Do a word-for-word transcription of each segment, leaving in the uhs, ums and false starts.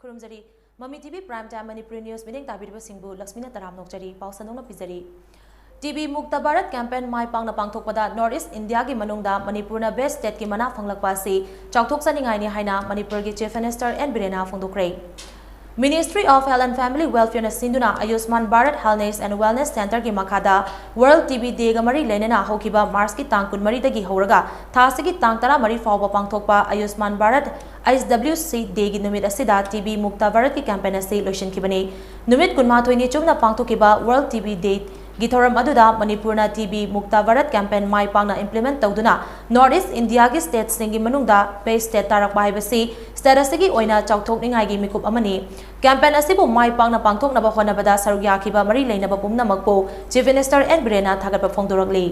ꯈꯨꯔꯨꯝꯖꯔꯤ꯫ ꯃꯃꯤ TV Prime Time Manipuri news ꯃꯤꯠꯌꯦꯡ ꯇꯥꯕꯤꯔꯤꯕꯁꯤꯡꯕꯨ ꯂꯛꯁꯃꯤꯅ ꯇꯔꯥꯝ ꯅꯣꯛꯆꯔꯤ꯫ ꯄꯥꯎ ꯁꯟꯗꯣꯛꯅ ꯄꯤꯖꯔꯤ꯫ ꯇꯤꯕꯤ ꯃꯨꯛꯇ ꯚꯥꯔꯠ ꯀꯦꯝꯄꯦꯟ ꯃꯥꯏ ꯄꯥꯛꯅ ꯄꯥꯡꯊꯣꯛꯄꯗ ꯅꯣꯔꯠ ꯏꯁ ꯏꯟꯗꯤꯌꯥꯒꯤ ꯃꯅꯨꯡꯗ ꯃꯅꯤꯄꯨꯔꯅ ꯕꯦꯁ ꯁ꯭ꯇꯦꯠꯀꯤ ꯃꯅꯥ ꯐꯪꯂꯛꯄ ꯑꯁꯤ ꯆꯥꯎꯊꯣꯛꯆꯅꯤꯡꯉꯥꯏꯅꯤ ꯍꯥꯏꯅ ꯃꯅꯤꯄꯨꯔꯒꯤ ꯆꯤꯐ ꯃꯤꯅꯤꯁꯇꯔ ꯑꯦꯟ ꯕꯤꯔꯦꯟꯅ ꯐꯣꯡꯗꯣꯛꯈ꯭ꯔꯦ꯫ Ministry of Health and Family Welfare ꯅ ꯁꯤꯟꯗꯨꯅ ꯑꯌꯨꯁꯃꯥꯟ Bharat Healthness and Wellness Center ꯒꯤ ꯃꯈꯥꯗ World ꯇꯤꯕꯤ Day ꯒ ꯃꯔꯤ ꯂꯩꯅꯅ ꯍꯧꯈꯤꯕ ꯃꯥꯔꯆꯀꯤ ꯇꯥꯡ ꯀꯨꯟꯃꯔꯤꯗꯒꯤ ꯍꯧꯔꯒ ꯊꯥ ꯑꯁꯤꯒꯤ ꯇꯥꯡ ꯇꯔꯥꯃꯔꯤ ꯐꯥꯎꯕ ꯄꯥꯡꯊꯣꯛꯄ ꯑꯌꯨꯁꯃꯥꯟ Bharat H W C Day ꯒꯤ ꯅꯨꯃꯤꯠ ꯑꯁꯤꯗ ꯇꯤꯕꯤ ꯃꯨꯛꯇ ꯚꯥꯔꯠꯀꯤ ꯀꯦꯝꯄꯦꯟ ꯑꯁꯤ ꯂꯣꯏꯁꯤꯟꯈꯤꯕꯅꯤ꯫ ꯅꯨꯃꯤꯠ ꯀꯨꯟꯃꯥꯊꯣꯏꯅꯤ ꯆꯨꯞꯅ ꯄꯥꯡꯊꯣꯛꯈꯤꯕ World ꯇꯤꯕꯤ Day ꯒꯤ ꯊꯧꯔꯝ ꯑꯗꯨꯗ ꯃꯅꯤꯄꯨꯔꯅ ꯇꯤꯕꯤ ꯃꯨꯛꯇ ꯚꯥꯔꯠ ꯀꯦꯝꯄꯦꯟ ꯃꯥꯏ ꯄꯥꯛꯅ implement ꯇꯧꯗꯨꯅ ꯅꯣꯔꯠ ꯏꯁ ꯏꯟꯗꯤꯌꯥꯒꯤ ꯁ꯭ꯇꯦꯠꯁꯤꯡꯒꯤ ꯃꯅꯨꯡꯗ ꯕꯦꯁ ꯁ꯭ꯇꯦꯠ ꯇꯥꯔꯛꯄ ꯍꯥꯏꯕꯁꯤ ꯁ꯭ꯇꯦꯠ ꯑꯁꯤꯒꯤ ꯑꯣꯏꯅ ꯆꯥꯎꯊꯣꯛꯅꯤꯡꯉꯥꯏꯒꯤ ꯃꯤꯀꯨꯞ ꯑꯃꯅꯤ꯫ ꯀꯦꯝꯄꯦꯟ ꯑꯁꯤꯕꯨ ꯃꯥꯏ ꯄꯥꯛꯅ ꯄꯥꯡꯊꯣꯛꯅꯕ ꯍꯣꯠꯅꯕꯗ ꯁꯔꯨꯛ ꯌꯥꯈꯤꯕ ꯃꯔꯤ ꯂꯩꯅꯕ ꯄꯨꯝꯅꯃꯛꯄꯨ ꯆꯤꯐ ꯃꯤꯅꯤꯁꯇꯔ ꯑꯦꯟ ꯕꯤꯔꯦꯟꯅ ꯊꯥꯒꯠꯄ ꯐꯣꯡꯗꯣꯔꯛꯂꯤ꯫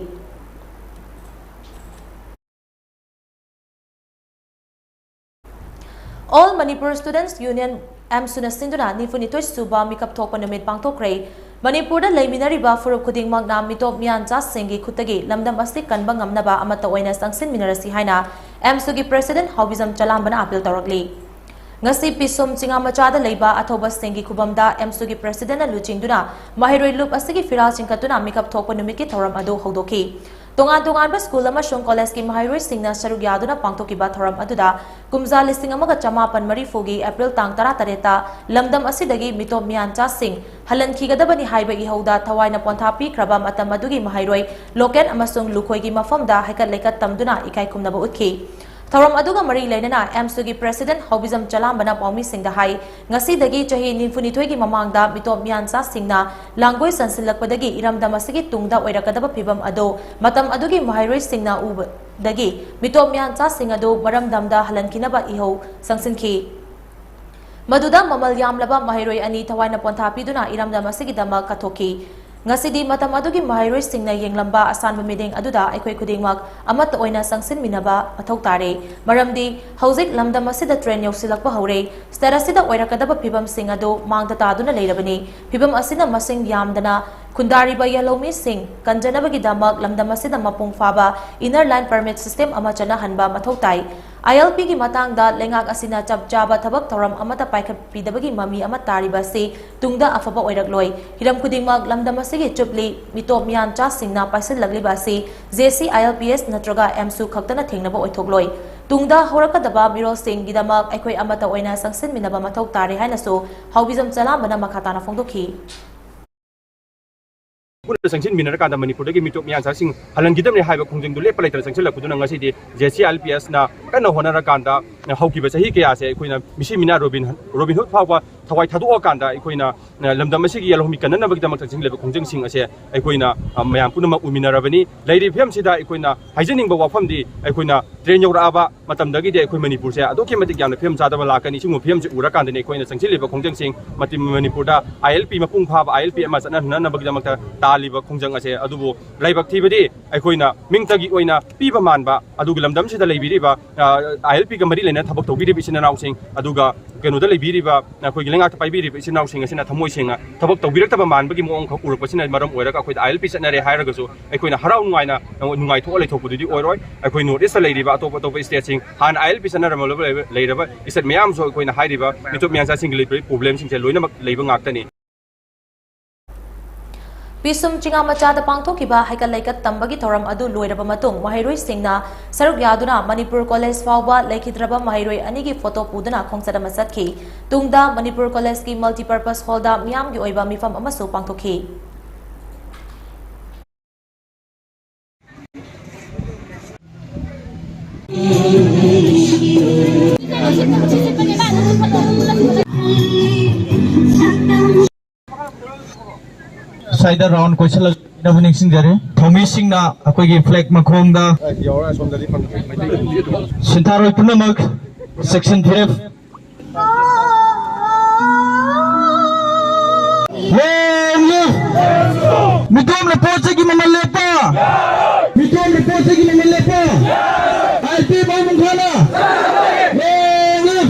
All Manipur Students Union, ꯑꯦꯝꯁꯨꯅ ꯁꯤꯟꯗꯨꯅ ꯅꯤꯐꯨꯅꯤꯊꯣꯏ ꯁꯨꯕ ꯃꯤꯀꯞ ꯊꯣꯛꯄ ꯅꯨꯃꯤꯠ ꯄꯥꯡꯊꯣꯛꯈ꯭ꯔꯦ꯫ ꯃꯅꯤꯄꯨꯔꯗ ꯂꯩꯃꯤꯟꯅꯔꯤꯕ ꯐꯨꯔꯨꯞ ꯈꯨꯗꯤꯡꯃꯛꯅ ꯃꯤꯇꯣꯞ ꯃꯤꯌꯥꯟꯆꯥꯁꯤꯡꯒꯤ ꯈꯨꯠꯇꯒꯤ ꯂꯝꯗꯝ ꯑꯁꯤ ꯀꯟꯕ ꯉꯝꯅꯕ ꯑꯃꯠꯇ ꯑꯣꯏꯅ ꯆꯪꯁꯤꯟꯃꯤꯟꯅꯔꯁꯤ ꯍꯥꯏꯅ ꯑꯦꯝꯁꯨꯒꯤ ꯄ꯭ꯔꯦꯁꯤꯗꯦꯟꯠ ꯍꯥꯎꯕꯤꯖꯝ ꯆꯂꯥꯝꯕꯅ ꯑꯄꯤꯜ ꯇꯧꯔꯛꯂꯤ꯫ ꯉꯁꯤ ꯄꯤꯁꯨꯝ ꯆꯤꯉꯥꯃꯆꯥꯗ ꯂꯩꯕ ꯑꯊꯧꯕꯁꯤꯡꯒꯤ ꯈꯨꯕꯝꯗ ꯑꯦꯝꯁꯨꯒꯤ ꯄ꯭ꯔꯦꯁꯤꯗꯦꯟꯠꯅ ꯂꯨꯆꯤꯡꯗꯨꯅ ꯃꯍꯩꯔꯣꯏ ꯂꯨꯞ ꯑꯁꯤꯒꯤ ꯐꯤꯔꯥꯜ ꯆꯤꯡꯈꯠꯇꯨꯅ ꯃꯤꯀꯞ ꯊꯣꯛꯄ ꯅꯨꯃꯤꯠꯀꯤ ꯊꯧꯔꯝ ꯑꯗꯨ ꯍꯧꯗꯣꯛꯈꯤ꯫ ꯇꯣꯉꯥꯟ ꯇꯣꯉꯥꯟꯕ ꯁ꯭ꯀꯨꯜ ꯑꯃꯁꯨꯡ ꯀꯣꯂꯦꯖꯀꯤ ꯃꯍꯩꯔꯣꯏꯁꯤꯡꯅ ꯁꯔꯨꯛ ꯌꯥꯗꯨꯅ ꯄꯥꯡꯊꯣꯛꯈꯤꯕ ꯊꯧꯔꯝ ꯑꯗꯨꯗ ꯀꯨꯝꯖꯥ ꯂꯤꯁꯤꯡ ꯑꯃꯒ ꯆꯃꯥꯄꯟ ꯃꯔꯤꯐꯨꯒꯤ ꯑꯦꯄ꯭ꯔꯤꯜ ꯇꯥꯡ ꯇꯔꯥꯇꯔꯦꯠꯇ ꯂꯝꯗꯝ ꯑꯁꯤꯗꯒꯤ ꯃꯤꯇꯣꯞ ꯃꯤꯌꯥꯟꯆꯥꯁꯤꯡ ꯍꯜꯍꯟꯈꯤꯒꯗꯕꯅꯤ ꯍꯥꯏꯕ ꯏꯍꯧꯗ ꯊꯋꯥꯏꯅ ꯄꯣꯟꯊꯥ ꯄꯤꯈ꯭ꯔꯕ ꯃꯇꯝ ꯑꯗꯨꯒꯤ ꯃꯍꯩꯔꯣꯏ ꯂꯣꯀꯦꯟ ꯑꯃꯁꯨꯡ ꯂꯨꯈꯣꯏꯒꯤ ꯃꯐꯝꯗ ꯍꯩꯀꯠ ꯂꯩꯀꯠ ꯇꯝꯗꯨꯅ ꯏꯀꯥꯏ ꯈꯨꯝꯅꯕ ꯎꯠꯈꯤ꯫ ꯊꯧꯔꯝ ꯑꯗꯨꯒ ꯃꯔꯤ ꯂꯩꯅꯅ ꯑꯦꯝꯁꯨꯒꯤ ꯄ꯭ꯔꯦꯁꯤꯗꯦꯟꯠ ꯍꯥꯎꯕꯤꯖꯝ ꯆꯂꯥꯝꯕꯅ ꯄꯥꯎꯃꯤꯁꯤꯡꯗ ꯍꯥꯏ, ꯉꯁꯤꯗꯒꯤ ꯆꯍꯤ ꯅꯤꯐꯨꯅꯤꯊꯣꯏꯒꯤ ꯃꯃꯥꯡꯗ ꯃꯤꯇꯣꯞ ꯃꯤꯌꯥꯟꯆꯥꯁꯤꯡꯅ ꯂꯥꯡꯒꯣꯏ ꯆꯟꯁꯤꯜꯂꯛꯄꯗꯒꯤ ꯏꯔꯝꯗꯝ ꯑꯁꯤꯒꯤ ꯇꯨꯡꯗ ꯑꯣꯏꯔꯛꯀꯗꯕ ꯐꯤꯕꯝ ꯑꯗꯨ ꯃꯇꯝ ꯑꯗꯨꯒꯤ ꯃꯍꯩꯔꯣꯏꯁꯤꯡꯅ ꯎꯕꯗꯒꯤ ꯃꯤꯇꯣꯞ ꯃꯤꯌꯥꯟꯆꯥꯁꯤꯡ ꯑꯗꯨ ꯃꯔꯝꯗꯝꯗ ꯍꯜꯍꯟꯈꯤꯅꯕ ꯏꯍꯧ ꯆꯪꯁꯤꯟꯈꯤ꯫ ꯃꯗꯨꯗ ꯃꯃꯜ ꯌꯥꯝꯂꯕ ꯃꯍꯩꯔꯣꯏ ꯑꯅꯤ ꯊꯋꯥꯏꯅ ꯄꯣꯟꯊꯥ ꯄꯤꯗꯨꯅ ꯏꯔꯝꯗꯝ ꯑꯁꯤꯒꯤꯗꯃꯛ ꯀꯠꯊꯣꯛꯈꯤ꯫ ꯉꯁꯤꯗꯤ ꯃꯇꯝ ꯑꯗꯨꯒꯤ ꯃꯍꯩꯔꯣꯏꯁꯤꯡꯅ ꯌꯦꯡꯂꯝꯕ ꯑꯁꯥꯟꯕ ꯃꯤꯠꯌꯦꯡ ꯑꯗꯨꯗ ꯑꯩꯈꯣꯏ ꯈꯨꯗꯤꯡꯃꯛ ꯑꯃꯠꯇ ꯑꯣꯏꯅ ꯆꯪꯁꯤꯟꯃꯤꯟꯅꯕ ꯃꯊꯧ ꯇꯥꯔꯦ꯫ ꯃꯔꯝꯗꯤ ꯍꯧꯖꯤꯛ ꯂꯝꯗꯝ ꯑꯁꯤꯗ ꯇ꯭ꯔꯦꯟ ꯌꯧꯁꯤꯜꯂꯛꯄ ꯍꯧꯔꯦ꯫ ꯁ꯭ꯇꯦꯠ ꯑꯁꯤꯗ ꯑꯣꯏꯔꯛꯀꯗꯕ ꯐꯤꯕꯝꯁꯤꯡ ꯑꯗꯨ ꯃꯥꯡꯗ ꯇꯥꯗꯨꯅ ꯂꯩꯔꯕꯅꯤ꯫ ꯐꯤꯕꯝ ꯑꯁꯤꯅ ꯃꯁꯤꯡ ꯌꯥꯝꯗꯅ ꯈꯨꯟꯗꯥꯔꯤꯕ ꯌꯦꯜꯍꯧꯃꯤꯁꯤꯡ ꯀꯟꯖꯅꯕꯒꯤꯗꯃꯛ ꯂꯝꯗꯝ ꯑꯁꯤꯗ ꯃꯄꯨꯡ ꯐꯥꯕ inner line permit system ꯑꯃ ꯆꯠꯅꯍꯟꯕ ꯃꯊꯧ ꯇꯥꯏ꯫ ILP ꯒꯤ ꯃꯇꯥꯡꯗ ꯂꯩꯉꯥꯛ ꯑꯁꯤꯅ ꯆꯞ ꯆꯥꯕ ꯊꯕꯛ ꯊꯧꯔꯝ ꯑꯃꯠꯇ ꯄꯥꯏꯈꯠꯄꯤꯗꯕꯒꯤ ꯃꯃꯤ ꯑꯃ ꯇꯥꯔꯤꯕ ꯑꯁꯤ ꯇꯨꯡꯗ ꯑꯐꯕ ꯑꯣꯏꯔꯛꯂꯣꯏ꯫ ꯍꯤꯔꯝ ꯈꯨꯗꯤꯡꯃꯛ ꯂꯝꯗꯝ ꯑꯁꯤꯒꯤ ꯆꯨꯞꯂꯤ ꯃꯤꯇꯣꯞ ꯃꯤꯌꯥꯟꯆꯥꯁꯤꯡꯅ ꯄꯥꯏꯁꯤꯜꯂꯛꯂꯤꯕ ꯑꯁꯤ JC ILPS ꯅꯠꯇ꯭ꯔꯒ AMSU ꯈꯛꯇꯅ ꯊꯦꯡꯅꯕ ꯑꯣꯏꯊꯣꯛꯂꯣꯏ꯫ ꯇꯨꯡꯗ ꯍꯧꯔꯛꯀꯗꯕ ꯃꯤꯔꯣꯜꯁꯤꯡꯒꯤꯗꯃꯛ ꯑꯩꯈꯣꯏ ꯑꯃꯠꯇ ꯑꯣꯏꯅ ꯆꯪꯁꯤꯟꯃꯤꯟꯅꯕ ꯃꯊꯧ ꯇꯥꯔꯦ ꯍꯥꯏꯅꯁꯨ ꯍꯥꯎꯕꯤꯖꯝ ꯆꯂꯥꯝꯕꯅ ꯃꯈꯥ ꯇꯥꯅ ꯐꯣꯡꯗꯣꯛꯈꯤ꯫ ꯄꯨꯟꯅ ꯆꯪꯁꯤꯟꯃꯤꯟꯅꯔꯀꯥꯟꯗ ꯃꯅꯤꯄꯨꯔꯗꯒꯤ ꯃꯤꯇꯣꯞ ꯃꯤꯌꯥꯟꯆꯥꯁꯤꯡ ꯍꯜꯍꯟꯈꯤꯗꯕꯅꯤ ꯍꯥꯏꯕ ꯈꯣꯡꯖꯪꯗꯨ ꯂꯦꯞꯄ ꯂꯩꯇꯅ ꯆꯪꯁꯤꯜꯂꯛꯄꯗꯨꯅ ꯉꯁꯤꯗꯤ JC ILPS ꯅ ꯀꯟꯅ ꯍꯣꯠꯅꯔꯀꯥꯟꯗ ꯍꯧꯈꯤꯕ ꯆꯍꯤ ꯀꯌꯥꯁꯦ ꯑꯩꯈꯣꯏꯅ ꯃꯤꯁꯤ ꯃꯤꯅꯥ ꯔꯣꯕꯤꯟ, ꯔꯣꯕꯤꯟ ꯍꯨꯗ ꯐꯥꯎꯕ ꯊꯋꯥꯏ ꯊꯥꯗꯣꯛꯑꯀꯥꯟꯗ ꯑꯩꯈꯣꯏꯅ, ꯑ, ꯂꯝꯗꯝ ꯑꯁꯤꯒꯤ ꯌꯦꯜꯍꯧꯃꯤ ꯀꯟꯅꯅꯕꯒꯤꯗꯃꯛ ꯆꯪꯁꯤꯜꯂꯤꯕ ꯈꯣꯡꯖꯪꯁꯤꯡ ꯑꯁꯦ ꯑꯩꯈꯣꯏꯅ, ꯑ, ꯃꯌꯥꯝ ꯄꯨꯝꯅꯃꯛ ꯎꯃꯤꯟꯅꯔꯕꯅꯤ꯫ ꯂꯩꯔꯤꯕ ꯐꯤꯕꯝꯁꯤꯗ ꯑꯩꯈꯣꯏꯅ ꯍꯥꯏꯖꯅꯤꯡꯕ ꯋꯥꯐꯝꯗꯤ ꯑꯩꯈꯣꯏꯅ ꯇ꯭ꯔꯦꯟ ꯌꯧꯔꯛꯑꯕ ꯃꯇꯝꯗꯒꯤꯗꯤ ꯑꯩꯈꯣꯏ ꯃꯅꯤꯄꯨꯔꯁꯦ ꯑꯗꯨꯛꯀꯤ ꯃꯇꯤꯛ ꯌꯥꯝꯅ ꯐꯤꯕꯝ ꯆꯥꯗꯕ ꯂꯥꯛꯀꯅꯤ꯫ ꯁꯤꯒꯨꯝꯕ ꯐꯤꯕꯝꯁꯤ ꯎꯔꯀꯥꯟꯗꯅꯤ ꯑꯩꯈꯣꯏꯅ ꯆꯪꯁꯤꯜꯂꯤꯕ ꯈꯣꯡꯖꯪꯁꯤꯡ ꯃꯇꯤ-, ꯃꯅꯤꯄꯨꯔꯗ ILP ꯃꯄꯨꯡ ꯐꯥꯕ ILP ꯑꯃ ꯆꯠꯅꯍꯟꯅꯕꯒꯤꯗꯃꯛꯇ ꯇꯥꯜꯂꯤꯕ ꯈꯣꯡꯖꯪ ꯑꯁꯦ꯫ ꯑꯗꯨꯕꯨ ꯂꯥꯏꯕꯛ ꯊꯤꯕꯗꯤ ꯑꯩꯈꯣꯏꯅ ꯃꯤꯡꯇꯒꯤ ꯑꯣꯏꯅ ꯄꯤꯕ ꯃꯥꯟꯕ, ꯑꯗꯨꯒ ꯂꯝꯗꯝꯁꯤꯗ ꯂꯩꯕꯤꯔꯤꯕ, ꯑ, ILP ꯒ ꯃꯔꯤ ꯂꯩꯅꯅ ꯊꯕꯛ ꯇꯧꯕꯤꯔꯤꯕ ꯏꯆꯤꯟ ꯏꯅꯥꯎꯁꯤꯡ, ꯑꯗꯨꯒ ꯀꯩꯅꯣꯗ ꯂꯩꯕꯤꯔꯤꯕ, ꯑꯩꯈꯣꯏꯒꯤ ꯂꯩꯉꯥꯛꯇ ꯄꯥꯏꯕꯤꯔꯤꯕ ꯏꯆꯤꯟ ꯏꯅꯥꯎꯁꯤꯡ ꯑꯁꯤꯅ ꯊꯃꯣꯏ ꯁꯦꯡꯅ ꯊꯕꯛ ꯇꯧꯕꯤꯔꯛꯇꯕ ꯃꯥꯟꯕꯒꯤ ꯃꯑꯣꯡ ꯈꯛ ꯎꯔꯛꯄꯁꯤꯅ ꯃꯔꯝ ꯑꯣꯏꯔꯒ ꯑꯩꯈꯣꯏꯗ ILP ꯆꯠꯅꯔꯦ ꯍꯥꯏꯔꯒꯁꯨ ꯑꯩꯈꯣꯏꯅ ꯍꯔꯥꯎ ꯅꯨꯡꯉꯥꯏꯅ ꯅꯨꯡꯉꯥꯏꯊꯣꯛꯑ ꯂꯩꯊꯣꯛꯄꯗꯨꯗꯤ ꯑꯣꯏꯔꯣꯏ꯫ ꯑꯩꯈꯣꯏ North East ꯇ ꯂꯩꯔꯤꯕ ꯑꯇꯣꯞ ꯑꯇꯣꯞꯄ state ꯁꯤꯡ, ꯍꯥꯟꯅ ILP ꯆꯠꯅꯔꯝꯂꯕ ꯂꯩꯔꯕ, ꯂꯩꯔꯕ state ꯃꯌꯥꯝꯁꯨ ꯑꯩꯈꯣꯏꯅ ꯍꯥꯏꯔꯤꯕ ꯃꯤꯇꯣꯞ ꯃꯤꯌꯥꯟꯆꯥꯁꯤꯡꯒꯤ ꯂꯩꯕ problem ꯁꯤꯡꯁꯦ ꯂꯣꯏꯅꯃꯛ ꯂꯩꯕ ꯉꯥꯛꯇꯅꯤ꯫ ꯄꯤꯁꯨꯝ ꯆꯤꯉꯥ ꯃꯆꯥꯗ ꯄꯥꯡꯊꯣꯛꯈꯤꯕ ꯍꯩꯀꯠ ꯂꯩꯀꯠ ꯇꯝꯕꯒꯤ ꯊꯧꯔꯝ ꯑꯗꯨ ꯂꯣꯏꯔꯕ ꯃꯇꯨꯡ, ꯃꯍꯩꯔꯣꯏꯁꯤꯡꯅ ꯁꯔꯨꯛ ꯌꯥꯗꯨꯅ ꯃꯅꯤꯄꯨꯔ ꯀꯣꯂꯦꯖ ꯐꯥꯎꯕ ꯂꯩꯈꯤꯗ꯭ꯔꯕ ꯃꯍꯩꯔꯣꯏ ꯑꯅꯤꯒꯤ ꯐꯣꯇꯣ ꯄꯨꯗꯨꯅ ꯈꯣꯡꯆꯠ ꯑꯃ ꯆꯠꯈꯤ꯫ ꯇꯨꯡꯗ ꯃꯅꯤꯄꯨꯔ ꯀꯣꯂꯦꯖꯀꯤ multipurpose hall ꯗ ꯃꯤꯌꯥꯝꯒꯤ ꯑꯣꯏꯕ ꯃꯤꯐꯝ ꯑꯃꯁꯨ ꯄꯥꯡꯊꯣꯛꯈꯤ꯫ ꯁ꯭ꯋꯥꯏꯗ round ꯀꯣꯏꯁꯜꯂꯒ ꯅꯤꯡꯁꯤꯡꯖꯔꯤ꯫ ꯊꯧꯃꯤꯁꯤꯡꯅ ꯑꯩꯈꯣꯏꯒꯤ flag ꯃꯈꯣꯡꯗ ꯁꯤꯟꯊꯥꯔꯣꯏ ꯄꯨꯝꯅꯃꯛ section five꯫ Long live! ꯃꯤꯇꯣꯞꯅ ꯄꯣꯠ ꯆꯩꯒꯤ ꯃꯃꯜ ꯂꯦꯞꯄ! ꯃꯤꯇꯣꯞꯅ ꯄꯣꯠ ꯆꯩꯒꯤ ꯃꯃꯜ ꯂꯦꯞꯄ! ILP ꯃꯄꯨꯡ ꯐꯥꯅ! Long live!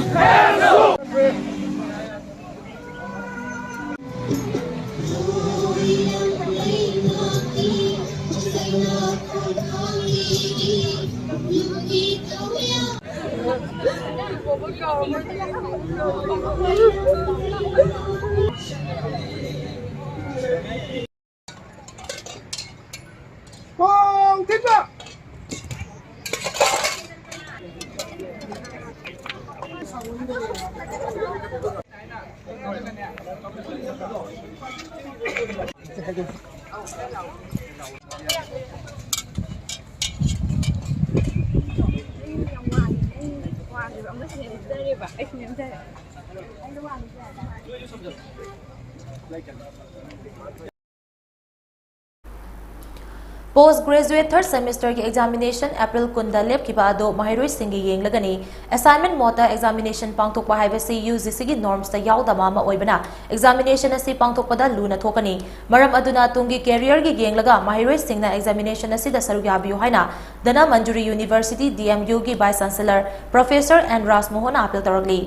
Post graduate third semester ꯒꯤ examination April ꯀꯨꯟꯗ ꯂꯦꯞꯈꯤꯕ ꯑꯗꯨ ꯃꯍꯩꯔꯣꯏꯁꯤꯡꯒꯤ ꯌꯦꯡꯂꯒꯅꯤ꯫ Assignment ꯃꯣꯠꯇ examination ꯄꯥꯡꯊꯣꯛꯄ ꯍꯥꯏꯕꯁꯤ UGC ꯒꯤ norms ꯇ ꯌꯥꯎꯗꯕ ꯑꯃ ꯑꯣꯏꯕꯅ, examination ꯑꯁꯤ ꯄꯥꯡꯊꯣꯛꯄꯗ ꯂꯨꯅ ꯊꯣꯛꯀꯅꯤ꯫ ꯃꯔꯝ ꯑꯗꯨꯅ ꯇꯨꯡꯒꯤ career ꯒꯤ ꯌꯦꯡꯂꯒ ꯃꯍꯩꯔꯣꯏꯁꯤꯡꯅ examination ꯑꯁꯤꯗ ꯁꯔꯨꯛ ꯌꯥꯕꯤꯌꯨ ꯍꯥꯏꯅ ꯙꯅꯃꯟꯖꯨꯔꯤ University, DMU ꯒꯤ Vice Chancellor Professor N ꯔꯥꯖꯃꯣꯍꯟꯅ appeal ꯇꯧꯔꯛꯂꯤ꯫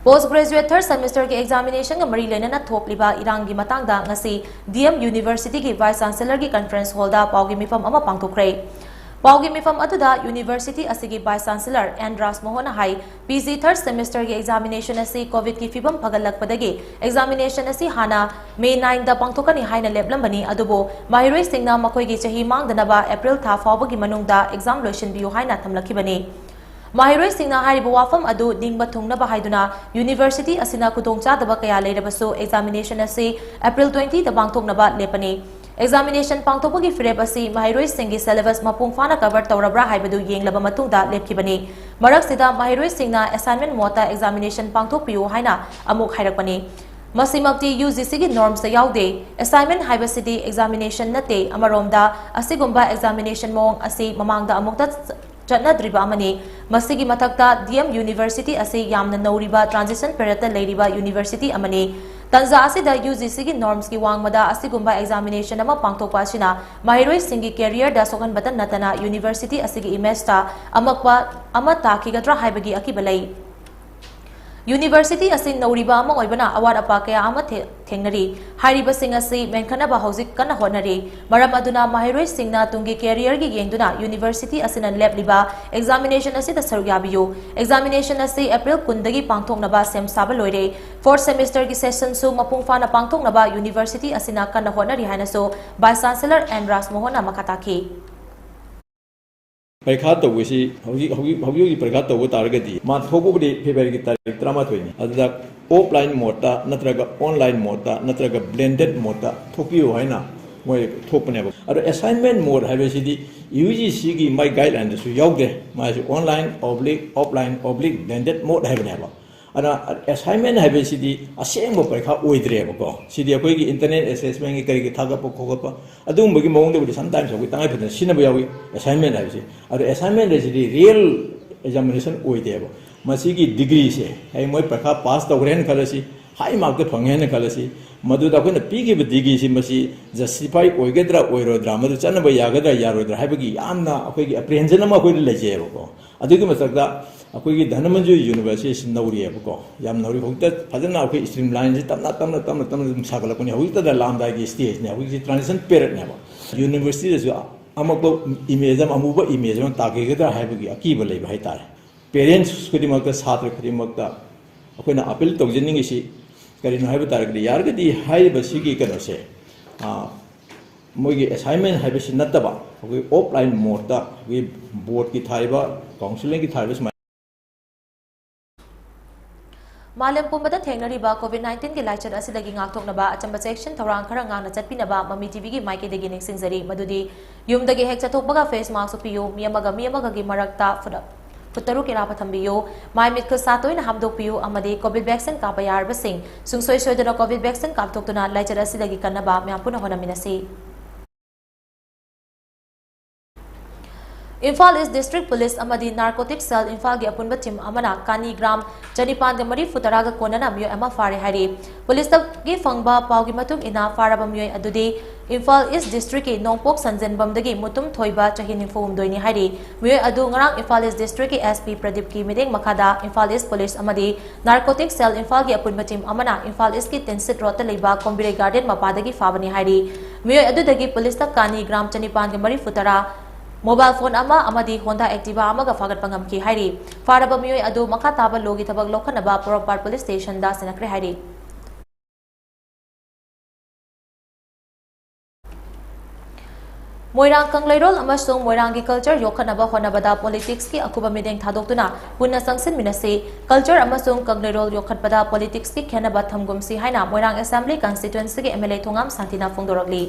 Post graduate third semester ꯒꯤ examination ꯒ ꯃꯔꯤ ꯂꯩꯅꯅ ꯊꯣꯛꯂꯤꯕ ꯏꯔꯥꯡꯒꯤ ꯃꯇꯥꯡꯗ ꯉꯁꯤ DM University ꯒꯤ Vice Chancellor ꯒꯤ conference hall ꯗ ꯄꯥꯎꯒꯤ ꯃꯤꯐꯝ ꯑꯃ ꯄꯥꯡꯊꯣꯛꯈ꯭ꯔꯦ꯫ ꯄꯥꯎꯒꯤ ꯃꯤꯐꯝ ꯑꯗꯨꯗ university ꯑꯁꯤꯒꯤ Vice Chancellor N ꯔꯥꯖꯃꯣꯍꯟꯅ ꯍꯥꯏ, PG third semester ꯒꯤ examination ꯑꯁꯤ COVID ꯀꯤ ꯐꯤꯕꯝ ꯐꯒꯠꯂꯛꯄꯗꯒꯤ examination ꯑꯁꯤ ꯍꯥꯟꯅ May nine ꯗ ꯄꯥꯡꯊꯣꯛꯀꯅꯤ ꯍꯥꯏꯅ ꯂꯦꯞꯂꯝꯕꯅꯤ, ꯑꯗꯨꯕꯨ ꯃꯍꯩꯔꯣꯏꯁꯤꯡꯅ ꯃꯈꯣꯏꯒꯤ ꯆꯍꯤ ꯃꯥꯡꯗꯅꯕ April ꯊꯥ ꯐꯥꯎꯕꯒꯤ ꯃꯅꯨꯡꯗ exam ꯂꯣꯏꯁꯤꯟꯕꯤꯌꯨ ꯍꯥꯏꯅ ꯊꯝꯂꯛꯈꯤꯕꯅꯤ꯫ ꯃꯍꯩꯔꯣꯏꯁꯤꯡꯅ ꯍꯥꯏꯔꯤꯕ ꯋꯥꯐꯝ ꯑꯗꯨ ꯅꯤꯡꯕ ꯊꯨꯡꯅꯕ ꯍꯥꯏꯗꯨꯅ university ꯑꯁꯤꯅ ꯈꯨꯗꯣꯡꯆꯥꯗꯕ ꯀꯌꯥ ꯂꯩꯔꯕꯁꯨ examination ꯑꯁꯤ April twenty ꯗ ꯄꯥꯡꯊꯣꯛꯅꯕ ꯂꯦꯞꯄꯅꯤ꯫ Examination ꯄꯥꯡꯊꯣꯛꯄꯒꯤ ꯐꯤꯔꯦꯞ ꯑꯁꯤ ꯃꯍꯩꯔꯣꯏꯁꯤꯡꯒꯤ syllabus ꯃꯄꯨꯡ ꯐꯥꯅ cover ꯇꯧꯔꯕ꯭ꯔꯥ ꯍꯥꯏꯕꯗꯨ ꯌꯦꯡꯂꯕ ꯃꯇꯨꯡꯗ ꯂꯦꯞꯈꯤꯕꯅꯤ꯫ ꯃꯔꯛꯁꯤꯗ ꯃꯍꯩꯔꯣꯏꯁꯤꯡꯅ assignment ꯃꯣꯠꯇ examination ꯄꯥꯡꯊꯣꯛꯄꯤꯌꯨ ꯍꯥꯏꯅ ꯑꯃꯨꯛ ꯍꯥꯏꯔꯛꯄꯅꯤ꯫ ꯃꯁꯤꯃꯛꯇꯤ UGC ꯒꯤ norms ꯇ ꯌꯥꯎꯗꯦ꯫ Assignment ꯍꯥꯏꯕꯁꯤꯗꯤ examination ꯅꯠꯇꯦ꯫ ꯑꯃꯔꯣꯝꯗ, ꯑꯁꯤꯒꯨꯝꯕ examination ꯃꯑꯣꯡ ꯑꯁꯤ ꯃꯃꯥꯡꯗ ꯑꯃꯨꯛꯇ ꯆꯠꯅꯗ꯭ꯔꯤꯕ ꯑꯃꯅꯤ꯫ ꯃꯁꯤꯒꯤ ꯃꯊꯛꯇ, DM University ꯑꯁꯤ ꯌꯥꯝꯅ ꯅꯧꯔꯤꯕ transition period ꯇ ꯂꯩꯔꯤꯕ university ꯑꯃꯅꯤ꯫ ꯇꯟꯖꯥ ꯑꯁꯤꯗ UGC ꯒꯤ norms ꯀꯤ ꯋꯥꯡꯃꯗ ꯑꯁꯤꯒꯨꯝꯕ examination ꯑꯃ ꯄꯥꯡꯊꯣꯛꯄ ꯑꯁꯤꯅ ꯃꯍꯩꯔꯣꯏꯁꯤꯡꯒꯤ career ꯗ ꯁꯣꯛꯍꯟꯕꯇ ꯅꯠꯇꯅ university ꯑꯁꯤꯒꯤ image ꯇ ꯑꯃꯛꯄ ꯑꯃ ꯇꯥꯈꯤꯒꯗ꯭ꯔꯥ ꯍꯥꯏꯕꯒꯤ ꯑꯀꯤꯕ ꯂꯩ꯫ University ꯑꯁꯤ ꯅꯧꯔꯤꯕ ꯑꯃ ꯑꯣꯏꯕꯅ ꯑꯋꯥꯠ ꯑꯄꯥ ꯀꯌꯥ ꯑꯃ ꯊꯦ-, ꯊꯦꯡꯅꯔꯤ꯫ ꯍꯥꯏꯔꯤꯕꯁꯤꯡ ꯑꯁꯤ ꯃꯦꯟꯈꯠꯅꯕ ꯍꯧꯖꯤꯛ ꯀꯟꯅ ꯍꯣꯠꯅꯔꯤ꯫ ꯃꯔꯝ ꯑꯗꯨꯅ ꯃꯍꯩꯔꯣꯏꯁꯤꯡꯅ ꯇꯨꯡꯒꯤ careerꯒꯤ ꯌꯦꯡꯗꯨꯅ university ꯑꯁꯤꯅ ꯂꯦꯞꯂꯤꯕ examination ꯑꯁꯤꯗ ꯁꯔꯨꯛ ꯌꯥꯕꯤꯌꯨ꯫ Examination ꯑꯁꯤ April ꯀꯨꯟꯗꯒꯤ ꯄꯥꯡꯊꯣꯛꯅꯕ ꯁꯦꯝ ꯁꯥꯕ ꯂꯣꯏꯔꯦ꯫ Fourth semesterꯒꯤ sessionꯁꯨ ꯃꯄꯨꯡ ꯐꯥꯅ ꯄꯥꯡꯊꯣꯛꯅꯕ university ꯑꯁꯤꯅ ꯀꯟꯅ ꯍꯣꯠꯅꯔꯤ ꯍꯥꯏꯅꯁꯨ Vice Chancellor ꯑꯦꯟ ꯔꯥꯖꯃꯣꯍꯟꯅ ꯃꯈꯥ ꯇꯥꯈꯤ꯫ ꯄꯔꯤꯈꯥ ꯇꯧꯕꯁꯤ ꯍꯧꯖꯤꯛ, ꯍꯧꯖꯤꯛ, ꯍꯧꯖꯤꯛ ꯍꯧꯖꯤꯛ ꯄꯔꯤꯈꯥ ꯇꯧꯕ ꯇꯥꯔꯒꯗꯤ ꯃꯥ ꯊꯣꯛꯄꯕꯨꯗꯤ Februaryꯒꯤ ꯇꯥꯔꯤꯛ ꯇꯔꯥꯃꯥꯊꯣꯏꯅꯤ꯫ ꯑꯗꯨꯗ offline modeꯇ ꯅꯠꯇ꯭ꯔꯒ online modeꯇ ꯅꯠꯇ꯭ꯔꯒ blended modeꯇ ꯊꯣꯛꯄꯤꯌꯨ ꯍꯥꯏꯅ ꯃꯣꯏ ꯊꯣꯛꯄꯅꯦꯕ꯫ ꯑꯗꯣ assignment mode ꯍꯥꯏꯕꯁꯤꯗꯤ UGCꯒꯤ ꯃꯥꯏ guidelineꯗꯁꯨ ꯌꯥꯎꯗꯦ꯫ ꯃꯥꯁꯤ online oblique offline oblique blended mode ꯍꯥꯏꯕꯅꯦꯕ꯫ ꯑꯗꯨꯅ assignment ꯍꯥꯏꯕꯁꯤꯗꯤ ꯑꯁꯦꯡꯕ ꯄꯔꯤꯈꯥ ꯑꯣꯏꯗ꯭ꯔꯦꯕꯀꯣ꯫ ꯁꯤꯗꯤ ꯑꯩꯈꯣꯏꯒꯤ internal assessmentꯒꯤ ꯀꯔꯤꯒꯤ ꯊꯥꯒꯠꯄ ꯈꯣꯀꯠꯄ ꯑꯗꯨꯒꯨꯝꯕꯒꯤ ꯃꯑꯣꯡꯗꯕꯨꯗꯤ sometimes ꯑꯩꯈꯣꯏ ꯇꯉꯥꯏ ꯐꯗꯅ ꯁꯤꯖꯤꯟꯅꯕ ꯌꯥꯎꯏ assignment ꯍꯥꯏꯕꯁꯤ꯫ ꯑꯗꯣ assignment ꯍꯥꯏꯁꯤꯗꯤ real examination ꯑꯣꯏꯗꯦꯕ꯫ ꯃꯁꯤꯒꯤ degreeꯁꯦ, ꯍꯌꯦꯡ ꯃꯣꯏ ꯄꯔꯤꯈꯥ pass ꯇꯧꯈ꯭ꯔꯦꯅ ꯈꯜꯂꯁꯤ, high markꯇ ꯐꯪꯉꯦꯅ ꯈꯜꯂꯁꯤ, ꯃꯗꯨꯗ ꯑꯩꯈꯣꯏꯅ ꯄꯤꯈꯤꯕ degreeꯁꯤ ꯃꯁꯤ justify ꯑꯣꯏꯒꯗ꯭ꯔꯥ ꯑꯣꯏꯔꯣꯏꯗ꯭ꯔꯥ, ꯃꯗꯨ ꯆꯠꯅꯕ ꯌꯥꯒꯗ꯭ꯔꯥ ꯌꯥꯔꯣꯏꯗ꯭ꯔꯥ ꯍꯥꯏꯕꯒꯤ ꯌꯥꯝꯅ ꯑꯩꯈꯣꯏꯒꯤ apprehension ꯑꯃ ꯑꯩꯈꯣꯏꯗ ꯂꯩꯖꯩꯌꯦꯕꯀꯣ꯫ ꯑꯗꯨꯒꯤ ꯃꯊꯛꯇ ꯑꯩꯈꯣꯏꯒꯤ ꯙꯅꯃꯟꯖꯨꯔꯤ Universityꯁꯤ ꯅꯧꯔꯤꯑꯕꯀꯣ, ꯌꯥꯝ ꯅꯧꯔꯤ꯫ ꯍꯧꯖꯤꯛꯇ ꯐꯖꯅ ꯑꯩꯈꯣꯏ streamlineꯁꯤ ꯇꯞꯅ, ꯇꯞꯅ, ꯇꯞꯅ, ꯇꯞꯅ ꯑꯗꯨꯝ ꯁꯥꯒꯠꯂꯛꯄꯅꯤ꯫ ꯍꯧꯖꯤꯛꯇꯗ ꯂꯥꯛꯑꯝꯗꯥꯏꯒꯤ stageꯅꯦ, ꯍꯧꯖꯤꯛꯁꯤ transition periodꯅꯦꯕ꯫ Universityꯗꯁꯨ ꯑꯃꯛꯄ image ꯑꯃ, ꯑꯃꯨꯕ image ꯑꯃ ꯇꯥꯈꯤꯒꯗ꯭ꯔꯥ ꯍꯥꯏꯕꯒꯤ ꯑꯀꯤꯕ ꯂꯩꯕ ꯍꯥꯏꯇꯥꯔꯦ꯫ Parents ꯈꯨꯗꯤꯡꯃꯛꯇ, ꯁꯥꯇ꯭ꯔ ꯈꯨꯗꯤꯡꯃꯛꯇ ꯑꯩꯈꯣꯏꯅ appeal ꯇꯧꯖꯅꯤꯡꯉꯤꯁꯤ ꯀꯔꯤꯅꯣ ꯍꯥꯏꯕ ꯇꯥꯔꯒꯗꯤ, ꯌꯥꯔꯒꯗꯤ ꯍꯥꯏꯔꯤꯕ ꯁꯤꯒꯤ ꯀꯩꯅꯣꯁꯦ, ꯑ, ꯃꯣꯏꯒꯤ assignment ꯍꯥꯏꯕꯁꯤ ꯅꯠꯇꯕ, ꯑꯩꯈꯣꯏ offline modeꯇ ꯑꯩꯈꯣꯏꯒꯤ boardꯀꯤ ꯊꯥꯔꯤꯕ, counselingꯒꯤ ꯊꯥꯔꯤꯕ ꯁꯨꯃꯥꯏꯅ ꯃꯥꯂꯦꯝ ꯄꯨꯝꯕꯗ ꯊꯦꯡꯅꯔꯤꯕ COVID nineteenꯒꯤ ꯂꯥꯏꯆꯠ ꯑꯁꯤꯗꯒꯤ ꯉꯥꯛꯊꯣꯛꯅꯕ ꯑꯆꯝꯕ ꯆꯦꯛꯁꯤꯟ ꯊꯧꯔꯥꯡ ꯈꯔ ꯉꯥꯛꯅ ꯆꯠꯄꯤꯅꯕ ꯃꯃꯤ TVꯒꯤ ꯃꯥꯏꯀꯩꯗꯒꯤ ꯅꯤꯡꯁꯤꯡꯖꯔꯤ꯫ ꯃꯗꯨꯗꯤ ꯌꯨꯝꯗꯒꯤ ꯍꯦꯛ ꯆꯠꯊꯣꯛꯄꯒ face mask ꯎꯞꯄꯤꯌꯨ, ꯃꯤ ꯑꯃꯒ ꯃꯤ ꯑꯃꯒꯒꯤ ꯃꯔꯛꯇ foot, foot ꯇꯔꯨꯛꯀꯤ ꯑꯔꯥꯞꯄ ꯊꯝꯕꯤꯌꯨ, ꯃꯥꯏ ꯃꯤꯠ ꯈꯨꯠ ꯁꯥ ꯇꯣꯏꯅ ꯍꯥꯝꯗꯣꯛꯄꯤꯌꯨ ꯑꯃꯗꯤ COVID vaccine ꯀꯥꯞꯄ ꯌꯥꯔꯕꯁꯤꯡ ꯁꯨꯡꯁꯣꯏ ꯁꯣꯏꯗꯅ COVID vaccine ꯀꯥꯞꯊꯣꯛꯇꯨꯅ ꯂꯥꯏꯆꯠ ꯑꯁꯤꯗꯒꯤ ꯀꯟꯅꯕ ꯃꯌꯥꯝ ꯄꯨꯟꯅ ꯍꯣꯠꯅꯃꯤꯟꯅꯁꯤ꯫ ꯏꯝꯐꯥꯜ ꯏꯁ ꯗꯤꯁꯇ꯭ꯔꯤꯛ ꯄꯨꯂꯤꯁ ꯑꯃꯗꯤ ꯅꯥꯔꯀꯣꯇꯤꯛ ꯁꯦꯜ ꯏꯝꯐꯥꯜꯒꯤ ꯑꯄꯨꯟꯕ ꯇꯤꯝ ꯑꯃꯅ ꯀꯥꯅꯤ ꯒ꯭ꯔꯥꯝ ꯆꯅꯤꯄꯥꯟꯒ ꯃꯔꯤꯐꯨ ꯇꯔꯥꯒ ꯀꯣꯟꯅꯅ ꯃꯤꯑꯣꯏ ꯑꯃ ꯐꯥꯔꯦ ꯍꯥꯏꯔꯤ꯫ ꯄꯨꯂꯤꯁꯇꯒꯤ ꯐꯪꯕ ꯄꯥꯎꯒꯤ ꯃꯇꯨꯡ ꯏꯟꯅ, ꯐꯥꯔꯕ ꯃꯤꯑꯣꯏ ꯑꯗꯨꯗꯤ ꯏꯝꯐꯥꯜ ꯏꯁ ꯗꯤꯁꯇ꯭ꯔꯤꯛꯀꯤ ꯅꯣꯡꯄꯣꯛ ꯁꯟꯖꯦꯟꯕꯝꯗꯒꯤ ꯃꯨꯇꯨꯝ ꯊꯣꯏꯕ, ꯆꯍꯤ ꯅꯤꯐꯨ ꯍꯨꯝꯗꯣꯏꯅꯤ ꯍꯥꯏꯔꯤ꯫ ꯃꯤꯑꯣꯏ ꯑꯗꯨ ꯉꯔꯥꯡ ꯏꯝꯐꯥꯜ ꯏꯁ ꯗꯤꯁꯇ꯭ꯔꯤꯛꯀꯤ ꯑꯦꯁ ꯄꯤ ꯄ꯭ꯔꯗꯤꯞꯀꯤ ꯃꯤꯠꯌꯦꯡ ꯃꯈꯥꯗ ꯏꯝꯐꯥꯜ ꯏꯁ ꯄꯨꯂꯤꯁ ꯑꯃꯗꯤ ꯅꯥꯔꯀꯣꯇꯤꯛ ꯁꯦꯜ ꯏꯝꯐꯥꯜꯒꯤ ꯑꯄꯨꯟꯕ ꯇꯤꯝ ꯑꯃꯅ ꯏꯝꯐꯥꯜ ꯏꯁꯀꯤ ꯇꯤꯟꯁꯤꯠ ꯔꯣꯗꯇ ꯂꯩꯕ ꯀꯣꯝꯕꯤꯔꯩ ꯒꯥꯔꯗꯦꯟ ꯃꯄꯥꯗꯒꯤ ꯐꯥꯕꯅꯤ ꯍꯥꯏꯔꯤ꯫ ꯃꯤꯑꯣꯏ ꯑꯗꯨꯗꯒꯤ ꯄꯨꯂꯤꯁꯇ ꯀꯥꯅꯤ ꯒ꯭ꯔꯥꯝ ꯆꯅꯤꯄꯥꯟꯒ ꯃꯔꯤꯐꯨ ꯇꯔꯥ, ꯃꯣꯕꯥꯏꯜ ꯐꯣꯟ ꯑꯃ ꯑꯃꯗꯤ ꯍꯣꯟꯗꯥ ꯑꯦꯛꯇꯤꯚꯥ ꯑꯃꯒ ꯐꯥꯒꯠꯄ ꯉꯝꯈꯤ ꯍꯥꯏꯔꯤ꯫ ꯐꯥꯔꯕ ꯃꯤꯑꯣꯏ ꯑꯗꯨ ꯃꯈꯥ ꯇꯥꯕ ꯂꯣꯒꯤ ꯊꯕꯛ ꯂꯧꯈꯠꯅꯕ ꯄꯣꯔꯣꯝꯄꯥꯠ ꯄꯨꯂꯤꯁ ꯁ꯭ꯇꯦꯁꯟꯗ ꯁꯤꯟꯅꯈ꯭ꯔꯦ ꯍꯥꯏꯔꯤ꯫ ꯃꯣꯏꯔꯥꯡ ꯀꯪꯂꯩꯔꯣꯜ ꯑꯃꯁꯨꯡ ꯃꯣꯏꯔꯥꯡꯒꯤ ꯀꯜꯆꯔ ꯌꯣꯛꯈꯠꯅꯕ ꯍꯣꯠꯅꯕꯗ ꯄꯣꯂꯤꯇꯤꯛꯁꯀꯤ ꯑꯀꯨꯞꯄ ꯃꯤꯠꯌꯦꯡ ꯊꯥꯗꯣꯛꯇꯨꯅ ꯄꯨꯟꯅ ꯆꯪꯁꯤꯟꯃꯤꯟꯅꯁꯤ, ꯀꯜꯆꯔ ꯑꯃꯁꯨꯡ ꯀꯪꯂꯩꯔꯣꯜ ꯌꯣꯛꯈꯠꯄꯗ ꯄꯣꯂꯤꯇꯤꯛꯁꯀꯤ ꯈꯦꯟꯅꯕ ꯊꯝꯒꯨꯝꯁꯤ ꯍꯥꯏꯅ ꯃꯣꯏꯔꯥꯡ ꯑꯦꯁꯦꯝꯕ꯭ꯂꯤ ꯀꯟꯁꯇꯤꯇ꯭ꯋꯦꯟꯁꯤꯒꯤ ꯑꯦꯝ ꯑꯦꯜ ꯑꯦ ꯊꯣꯉꯥꯝ ꯁꯥꯟꯇꯤꯅ ꯐꯣꯡꯗꯣꯔꯛꯂꯤ꯫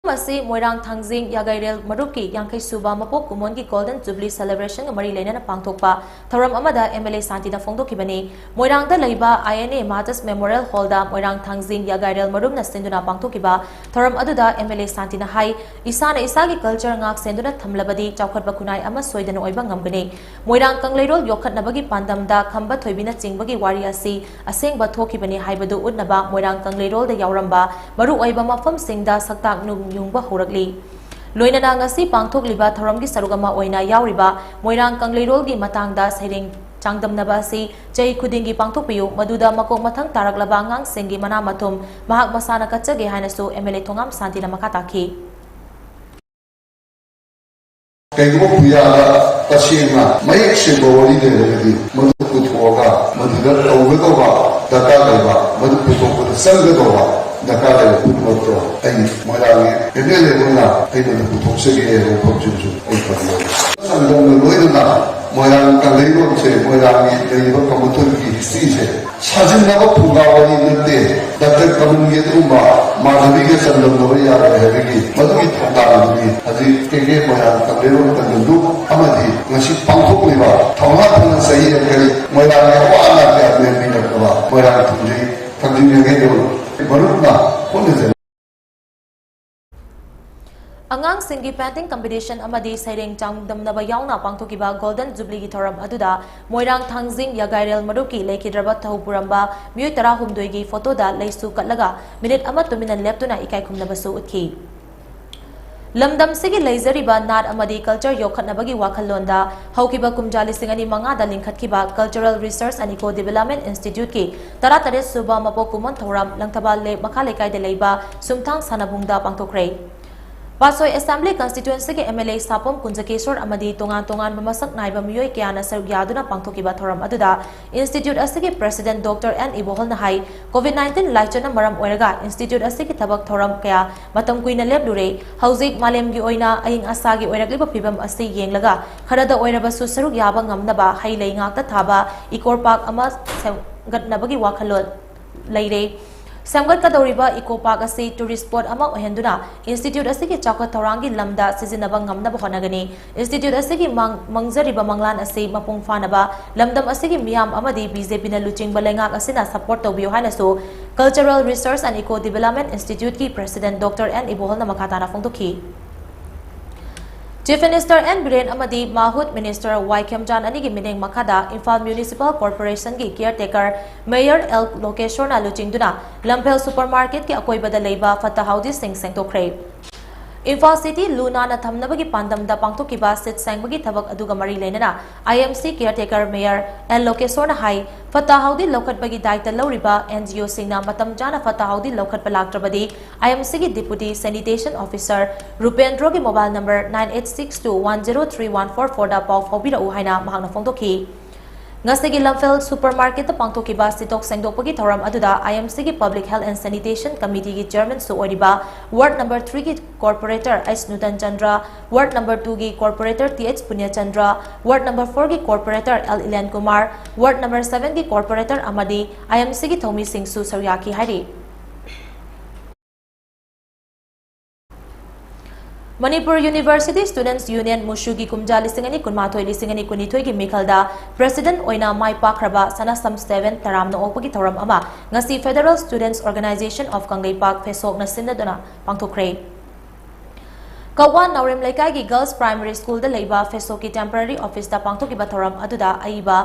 ꯃꯁꯤ ꯃꯣꯏꯔꯥꯡ ꯊꯥꯡꯖꯤꯡ ꯌꯥꯒꯥꯏꯔꯦꯜ ꯃꯔꯨꯞꯀꯤ ꯌꯥꯡꯈꯩ ꯁꯨꯕ ꯃꯄꯣꯛ ꯀꯨꯝꯑꯣꯟꯒꯤ ꯒꯣꯜꯗꯟ ꯖꯨꯕꯤꯂꯤ ꯁꯦꯂꯦꯕ꯭ꯔꯦꯁꯟꯒ ꯃꯔꯤ ꯂꯩꯅꯅ ꯄꯥꯡꯊꯣꯛꯄ ꯊꯧꯔꯝ ꯑꯃꯗ ꯑꯦꯝ ꯑꯦꯜ ꯑꯦ ꯁꯥꯟꯇꯤꯅ ꯐꯣꯡꯗꯣꯛꯈꯤꯕꯅꯤ꯫ ꯃꯣꯏꯔꯥꯡꯗ ꯂꯩꯕ ꯑꯥꯏ ꯑꯦꯟ ꯑꯦ ꯃꯥꯇꯁ ꯃꯦꯃꯣꯔꯤꯌꯦꯜ ꯍꯣꯜꯗ ꯃꯣꯏꯔꯥꯡ ꯊꯥꯡꯖꯤꯡ ꯌꯥꯒꯥꯏꯔꯦꯜ ꯃꯔꯨꯞꯅ ꯁꯤꯟꯗꯨꯅ ꯄꯥꯡꯊꯣꯛꯈꯤꯕ ꯊꯧꯔꯝ ꯑꯗꯨꯗ ꯑꯦꯝ ꯑꯦꯜ ꯑꯦ ꯁꯥꯟꯇꯤꯅ ꯍꯥꯏ, ꯏꯁꯥꯅ ꯏꯁꯥꯒꯤ ꯀꯜꯆꯔ ꯉꯥꯛ ꯁꯦꯟꯗꯨꯅ ꯊꯝꯂꯕꯗꯤ ꯆꯥꯎꯈꯠꯄ ꯈꯨꯟꯅꯥꯏ ꯑꯃ ꯁꯣꯏꯗꯅ ꯑꯣꯏꯕ ꯉꯝꯒꯅꯤ꯫ ꯃꯣꯏꯔꯥꯡ ꯀꯪꯂꯩꯔꯣꯜ ꯌꯣꯛꯈꯠꯅꯕꯒꯤ ꯄꯥꯟꯗꯝꯗ ꯈꯝꯕ ꯊꯣꯏꯕꯤꯅꯆꯤꯡꯕꯒꯤ ꯋꯥꯔꯤ ꯑꯁꯤ ꯑꯁꯦꯡꯕ ꯊꯣꯛꯈꯤꯕꯅꯤ ꯍꯥꯏꯕꯗꯨ ꯎꯠꯅꯕ ꯃꯣꯏꯔꯥꯡ ꯀꯪꯂꯩꯔꯣꯜꯗ ꯌꯥꯎꯔꯝꯕ ꯃꯔꯨꯑꯣꯏꯕ ꯃꯐꯝꯁꯤꯡꯗ ꯁꯛꯇꯥꯛ ꯅꯨꯡ ꯌꯨꯡꯕ ꯍꯧꯔꯛꯂꯤ꯫ ꯂꯣꯏꯅꯅ ꯉꯁꯤ ꯄꯥꯡꯊꯣꯛꯂꯤꯕ ꯊꯧꯔꯝꯒꯤ ꯁꯔꯨꯛ ꯑꯃ ꯑꯣꯏꯅ ꯌꯥꯎꯔꯤꯕ ꯃꯣꯏꯔꯥꯡ ꯀꯪꯂꯩꯔꯣꯜꯒꯤ ꯃꯇꯥꯡꯗ ꯁꯩꯔꯦꯡ ꯆꯥꯡꯗꯝꯅꯕ ꯑꯁꯤ ꯆꯍꯤ ꯈꯨꯗꯤꯡꯒꯤ ꯄꯥꯡꯊꯣꯛꯄꯤꯌꯨ, ꯃꯗꯨꯗ ꯃꯀꯣꯛ ꯃꯊꯪ ꯇꯥꯔꯛꯂꯕ ꯑꯉꯥꯡꯁꯤꯡꯒꯤ ꯃꯅꯥ ꯃꯊꯨꯝ ꯃꯍꯥꯛ ꯃꯁꯥꯅ ꯀꯠꯆꯒꯦ ꯍꯥꯏꯅꯁꯨ ꯑꯦꯝ ꯑꯦꯜ ꯑꯦ ꯊꯣꯉꯥꯝ ꯁꯥꯟꯇꯤꯅ ꯃꯈꯥ ꯇꯥꯈꯤ꯫ ꯀꯩꯒꯨꯝꯕ ꯄꯨꯌꯥꯗ ꯇꯁꯦꯡꯅ ꯃꯌꯦꯛ ꯁꯦꯡꯕ ꯋꯥꯔꯤ ꯂꯩꯔꯒꯗꯤ, ꯃꯗꯨ ꯄꯨꯊꯣꯛꯑꯒ ꯃꯗꯨꯗ ꯇꯧꯒꯗꯧꯕ ꯗꯔꯀꯥꯔ ꯂꯩꯕ, ꯃꯗꯨ ꯄꯨꯊꯣꯛꯄꯗ ꯆꯪꯒꯗꯧꯕ ꯗꯔꯀꯥꯔ ꯂꯩꯕ ꯄꯨꯝꯅꯃꯛꯇꯣ ꯑꯩ ꯃꯣꯏꯔꯥꯡꯒꯤ ꯑꯦꯝ ꯑꯦꯜ ꯑꯦ ꯑꯣꯏꯅ ꯑꯩ ꯃꯗꯨ ꯄꯨꯊꯣꯛꯆꯒꯦ ꯍꯥꯏꯕ ꯋꯥꯐꯝꯁꯤꯡꯁꯨ ꯑꯩ ꯊꯝꯖꯒꯦ꯫ ꯆꯥꯡꯗꯝꯅ ꯂꯣꯏꯅꯅ ꯃꯣꯏꯔꯥꯡ ꯀꯪꯂꯩꯔꯣꯜꯁꯦ, ꯃꯣꯏꯔꯥꯡꯒꯤ ꯂꯩꯔꯤꯕ ꯀꯪꯕꯊꯣꯏꯒꯤ ꯍꯤꯁꯇ꯭ꯔꯤꯁꯦ ꯁꯥꯖꯤꯟꯅꯕ ꯐꯨꯡꯒꯥ ꯋꯥꯔꯤ ꯅꯠꯇꯦ꯫ ꯗꯥꯛꯇꯔ ꯀꯃꯜꯒꯤ ꯑꯗꯨꯒꯨꯝꯕ ꯃꯥꯙꯕꯤꯒ ꯆꯥꯡꯗꯝꯅꯕ ꯌꯥꯔꯣꯏ ꯍꯥꯏꯕꯒꯤ ꯃꯗꯨꯒꯤ ꯊꯧꯗꯥꯡ ꯑꯗꯨꯅꯤ ꯍꯧꯖꯤꯛ ꯀꯦ ꯀꯦ ꯃꯣꯏꯔꯥꯡ ꯀꯪꯂꯩꯔꯣꯜ ꯀꯪꯂꯩꯔꯣꯜ ꯑꯃꯗꯤ ꯉꯁꯤ ꯄꯥꯡꯊꯣꯛꯂꯤꯕ ꯊꯧꯅꯥ ꯐꯅ ꯆꯍꯤ ꯌꯥꯡꯈꯩ ꯃꯣꯏꯔꯥꯡꯒꯤ ꯑꯋꯥ ꯑꯅꯥ ꯀꯌꯥ ꯃꯦꯟꯕꯤꯔꯛꯂꯕ ꯃꯣꯏꯔꯥꯡ ꯊꯨꯝꯖꯩ ꯊꯥꯡꯖꯤꯡ ꯌꯥꯡꯈꯩꯗꯣ ꯃꯔꯨꯞꯅ ꯍꯣꯠꯅꯖꯔꯤ꯫ ꯑꯉꯥꯡ Painting competition ꯑꯃꯗꯤ ꯁꯩꯔꯦꯡ ꯆꯥꯡꯗꯝꯅꯕ ꯌꯥꯎꯅ ꯄꯥꯡꯊꯣꯛꯈꯤꯕ Golden Jubilee ꯒꯤ ꯊꯧꯔꯝ ꯑꯗꯨꯗ ꯃꯣꯏꯔꯥꯡ ꯊꯥꯡꯖꯤꯡ ꯌꯥꯒꯥꯏꯔꯦꯜ ꯃꯔꯨꯞꯀꯤ ꯂꯩꯈꯤꯗ꯭ꯔꯕ ꯊꯧ ꯄꯨꯔꯝꯕ ꯃꯤꯑꯣꯏ ꯇꯔꯥꯍꯨꯝꯗꯣꯏꯒꯤ ꯐꯣꯇꯣꯗ ꯂꯩꯁꯨ ꯀꯠꯂꯒ ꯃꯤꯅꯤꯠ ꯑꯃ ꯇꯨꯃꯤꯟꯅ ꯂꯦꯞꯇꯨꯅ ꯏꯀꯥꯏ ꯈꯨꯝꯅꯕꯁꯨ ꯎꯠꯈꯤ꯫ ꯂꯝꯗꯝꯁꯤꯒꯤ ꯂꯩꯖꯔꯤꯕ ꯅꯥꯠ ꯑꯃꯗꯤ culture ꯌꯣꯛꯈꯠꯅꯕꯒꯤ ꯋꯥꯈꯜꯂꯣꯟꯗ ꯍꯧꯈꯤꯕ ꯀꯨꯝꯖꯥ ꯂꯤꯁꯤꯡ ꯑꯅꯤ ꯃꯉꯥꯗ ꯂꯤꯡꯈꯠꯈꯤꯕ Cultural Research and Eco Development Institute ꯀꯤ ꯇꯔꯥꯇꯔꯦꯠ ꯁꯨꯕ ꯃꯄꯣꯛ ꯀꯨꯝꯑꯣꯟ ꯊꯧꯔꯝ ꯂꯪꯊꯕꯥꯜ ꯂꯦꯛ ꯃꯈꯥ ꯂꯩꯀꯥꯏꯗ ꯂꯩꯕ ꯁꯨꯝꯊꯥꯡ ꯁꯥꯟꯅꯕꯨꯡꯗ ꯄꯥꯡꯊꯣꯛꯈ꯭ꯔꯦ꯫ ꯄꯥꯠꯁꯣꯏ Assembly Constituency ꯒꯤ M L A ꯁꯥꯄꯝ ꯀꯨꯟꯖꯀꯦꯁꯣꯔ ꯑꯃꯗꯤ ꯇꯣꯉꯥꯟ ꯇꯣꯉꯥꯟꯕ ꯃꯁꯛ ꯅꯥꯏꯕ ꯃꯤꯑꯣꯏ ꯀꯌꯥꯅ ꯁꯔꯨꯛ ꯌꯥꯗꯨꯅ ꯄꯥꯡꯊꯣꯛꯈꯤꯕ ꯊꯧꯔꯝ ꯑꯗꯨꯗ Institute ꯑꯁꯤꯒꯤ President Doctor N ꯏꯕꯣꯍꯜꯅ ꯍꯥꯏ, COVID nineteen ꯂꯥꯏꯆꯠꯅ ꯃꯔꯝ ꯑꯣꯏꯔꯒ Institute ꯑꯁꯤꯒꯤ ꯊꯕꯛ ꯊꯧꯔꯝ ꯀꯌꯥ ꯃꯇꯝ ꯀꯨꯏꯅ ꯂꯦꯞꯂꯨꯔꯦ꯫ ꯍꯧꯖꯤꯛ ꯃꯥꯂꯦꯝꯒꯤ ꯑꯣꯏꯅ ꯑꯏꯪ ꯑꯁꯥꯒꯤ ꯑꯣꯏꯔꯛꯂꯤꯕ ꯐꯤꯕꯝ ꯑꯁꯤ ꯌꯦꯡꯂꯒ ꯈꯔꯗ ꯑꯣꯏꯔꯕꯁꯨ ꯁꯔꯨꯛ ꯌꯥꯕ ꯉꯝꯅꯕ ꯍꯩ ꯂꯩ ꯉꯥꯛꯇ ꯊꯥꯕ Eco Park ꯑꯃ ꯁꯦꯝꯒꯠꯅꯕꯒꯤ ꯋꯥꯈꯜꯂꯣꯟ ꯂꯩꯔꯦ꯫ ꯁꯦꯝꯒꯠꯀꯗꯧꯔꯤꯕ Eco Park ꯑꯁꯤ tourist spot ꯑꯃ ꯑꯣꯏꯍꯟꯗꯨꯅ Institute ꯑꯁꯤꯒꯤ ꯆꯥꯎꯈꯠ ꯊꯧꯔꯥꯡꯒꯤ ꯂꯝꯗ ꯁꯤꯖꯤꯟꯅꯕ ꯉꯝꯅꯕ ꯍꯣꯠꯅꯒꯅꯤ꯫ Institute ꯑꯁꯤꯒꯤ ꯃꯪ-, ꯃꯪꯖꯔꯤꯕ ꯃꯪꯂꯥꯟ ꯑꯁꯤ ꯃꯄꯨꯡ ꯐꯥꯅꯕ ꯂꯝꯗꯝ ꯑꯁꯤꯒꯤ ꯃꯤꯌꯥꯝ ꯑꯃꯗꯤ BJP ꯅ ꯂꯨꯆꯤꯡꯕ ꯂꯩꯉꯥꯛ ꯑꯁꯤꯅ support ꯇꯧꯕꯤꯌꯨ ꯍꯥꯏꯅꯁꯨ Cultural Research and Eco Development Institute ꯀꯤ President Doctor N ꯏꯕꯣꯍꯜꯅ ꯃꯈꯥ ꯇꯥꯅ ꯐꯣꯡꯗꯣꯛꯈꯤ꯫ Chief Minister N ꯕꯤꯔꯦꯟ ꯑꯃꯗꯤ ꯃꯥꯍꯨꯠ Minister ꯋꯥꯏ ꯈꯦꯝꯆꯥꯟ ꯑꯅꯤꯒꯤ ꯃꯤꯠꯌꯦꯡ ꯃꯈꯥꯗ ꯏꯝꯐꯥꯜ Municipal Corporation ꯒꯤ caretaker Mayor L ꯂꯣꯀꯦꯁꯣꯔꯅ ꯂꯨꯆꯤꯡꯗꯨꯅ ꯂꯝꯐꯦꯜ Supermarket ꯀꯤ ꯑꯀꯣꯏꯕꯗ ꯂꯩꯕ ꯐꯠꯇ ꯍꯥꯎꯗꯤꯁꯤꯡ ꯁꯦꯡꯗꯣꯛꯈ꯭ꯔꯦ꯫ ꯏꯝꯐꯥꯜ City ꯂꯨ ꯅꯥꯟꯅ ꯊꯝꯅꯕꯒꯤ ꯄꯥꯟꯗꯝꯗ ꯄꯥꯡꯊꯣꯛꯈꯤꯕ ꯁꯤꯠ ꯁꯦꯡꯕꯒꯤ ꯊꯕꯛ ꯑꯗꯨꯒ ꯃꯔꯤ ꯂꯩꯅꯅ I M C caretaker Mayor L ꯂꯣꯀꯦꯁꯣꯔꯅ ꯍꯥꯏ, ꯐꯠꯇ ꯍꯥꯎꯗꯤ ꯂꯧꯈꯠꯄꯒꯤ ꯗꯥꯏꯇ ꯂꯧꯔꯤꯕ N G O ꯁꯤꯡꯅ ꯃꯇꯝ ꯆꯥꯅ ꯐꯠꯇ ꯍꯥꯎꯗꯤ ꯂꯧꯈꯠꯄ ꯂꯥꯛꯇ꯭ꯔꯕꯗꯤ I M C ꯒꯤ Deputy Sanitation Officer ꯔꯨꯄꯦꯟꯗ꯭ꯔꯣꯒꯤ mobile number nine eight six two one zero three one four four ꯗ ꯄꯥꯎ ꯐꯥꯎꯕꯤꯔꯛꯎ ꯍꯥꯏꯅ ꯃꯍꯥꯛꯅ ꯐꯣꯡꯗꯣꯛꯈꯤ꯫ ꯉꯁꯤꯒꯤ ꯂꯝꯐꯦꯜ Supermarket ꯇ ꯄꯥꯡꯊꯣꯛꯈꯤꯕ ꯁꯤꯠꯇꯣꯛ ꯁꯦꯡꯗꯣꯛꯄꯒꯤ ꯊꯧꯔꯝ ꯑꯗꯨꯗ I M C ꯒꯤ Public Health and Sanitation Committee ꯒꯤ Chairman ꯁꯨ ꯑꯣꯏꯔꯤꯕ Ward number three ꯒꯤ Corporator H Nutan Chandra, Ward number two ꯒꯤ Corporator T H Punyachandra, Ward number four ꯒꯤ Corporator L Ilen Kumar, Ward number seven ꯒꯤ Corporator ꯑꯃꯗꯤ I M C ꯒꯤ ꯊꯧꯃꯤꯁꯤꯡꯁꯨ ꯁꯔꯨꯛ ꯌꯥꯈꯤ ꯍꯥꯏꯔꯤ꯫ Manipur University Students Union ꯃꯨꯁꯨꯒꯤ ꯀꯨꯝꯖꯥ ꯂꯤꯁꯤꯡ ꯑꯅꯤ ꯀꯨꯟꯃꯥꯊꯣꯏ ꯂꯤꯁꯤꯡ ꯑꯅꯤ ꯀꯨꯟꯅꯤꯊꯣꯏꯒꯤ ꯃꯤꯈꯜꯗ President ꯑꯣꯏꯅ ꯃꯥꯏ ꯄꯥꯛꯈ꯭ꯔꯕ ꯁꯅꯥꯁꯝ ꯁꯦꯕꯦꯟ ꯇꯔꯥꯝꯅ ꯑꯣꯛꯄꯒꯤ ꯊꯧꯔꯝ ꯑꯃ ꯉꯁꯤ Federal Students Organisation of Kangleipak, ꯐꯦꯁꯣꯛꯅ ꯁꯤꯟꯅꯗꯨꯅ ꯄꯥꯡꯊꯣꯛꯈ꯭ꯔꯦ꯫ ꯀꯛꯋꯥ ꯅꯥꯎꯔꯦꯝ ꯂꯩꯀꯥꯏꯒꯤ Girls Primary School ꯗ ꯂꯩꯕ ꯐꯦꯁꯣꯛꯀꯤ temporary office ꯇ ꯄꯥꯡꯊꯣꯛꯈꯤꯕ ꯊꯧꯔꯝ ꯑꯗꯨꯗ ꯑꯏꯕ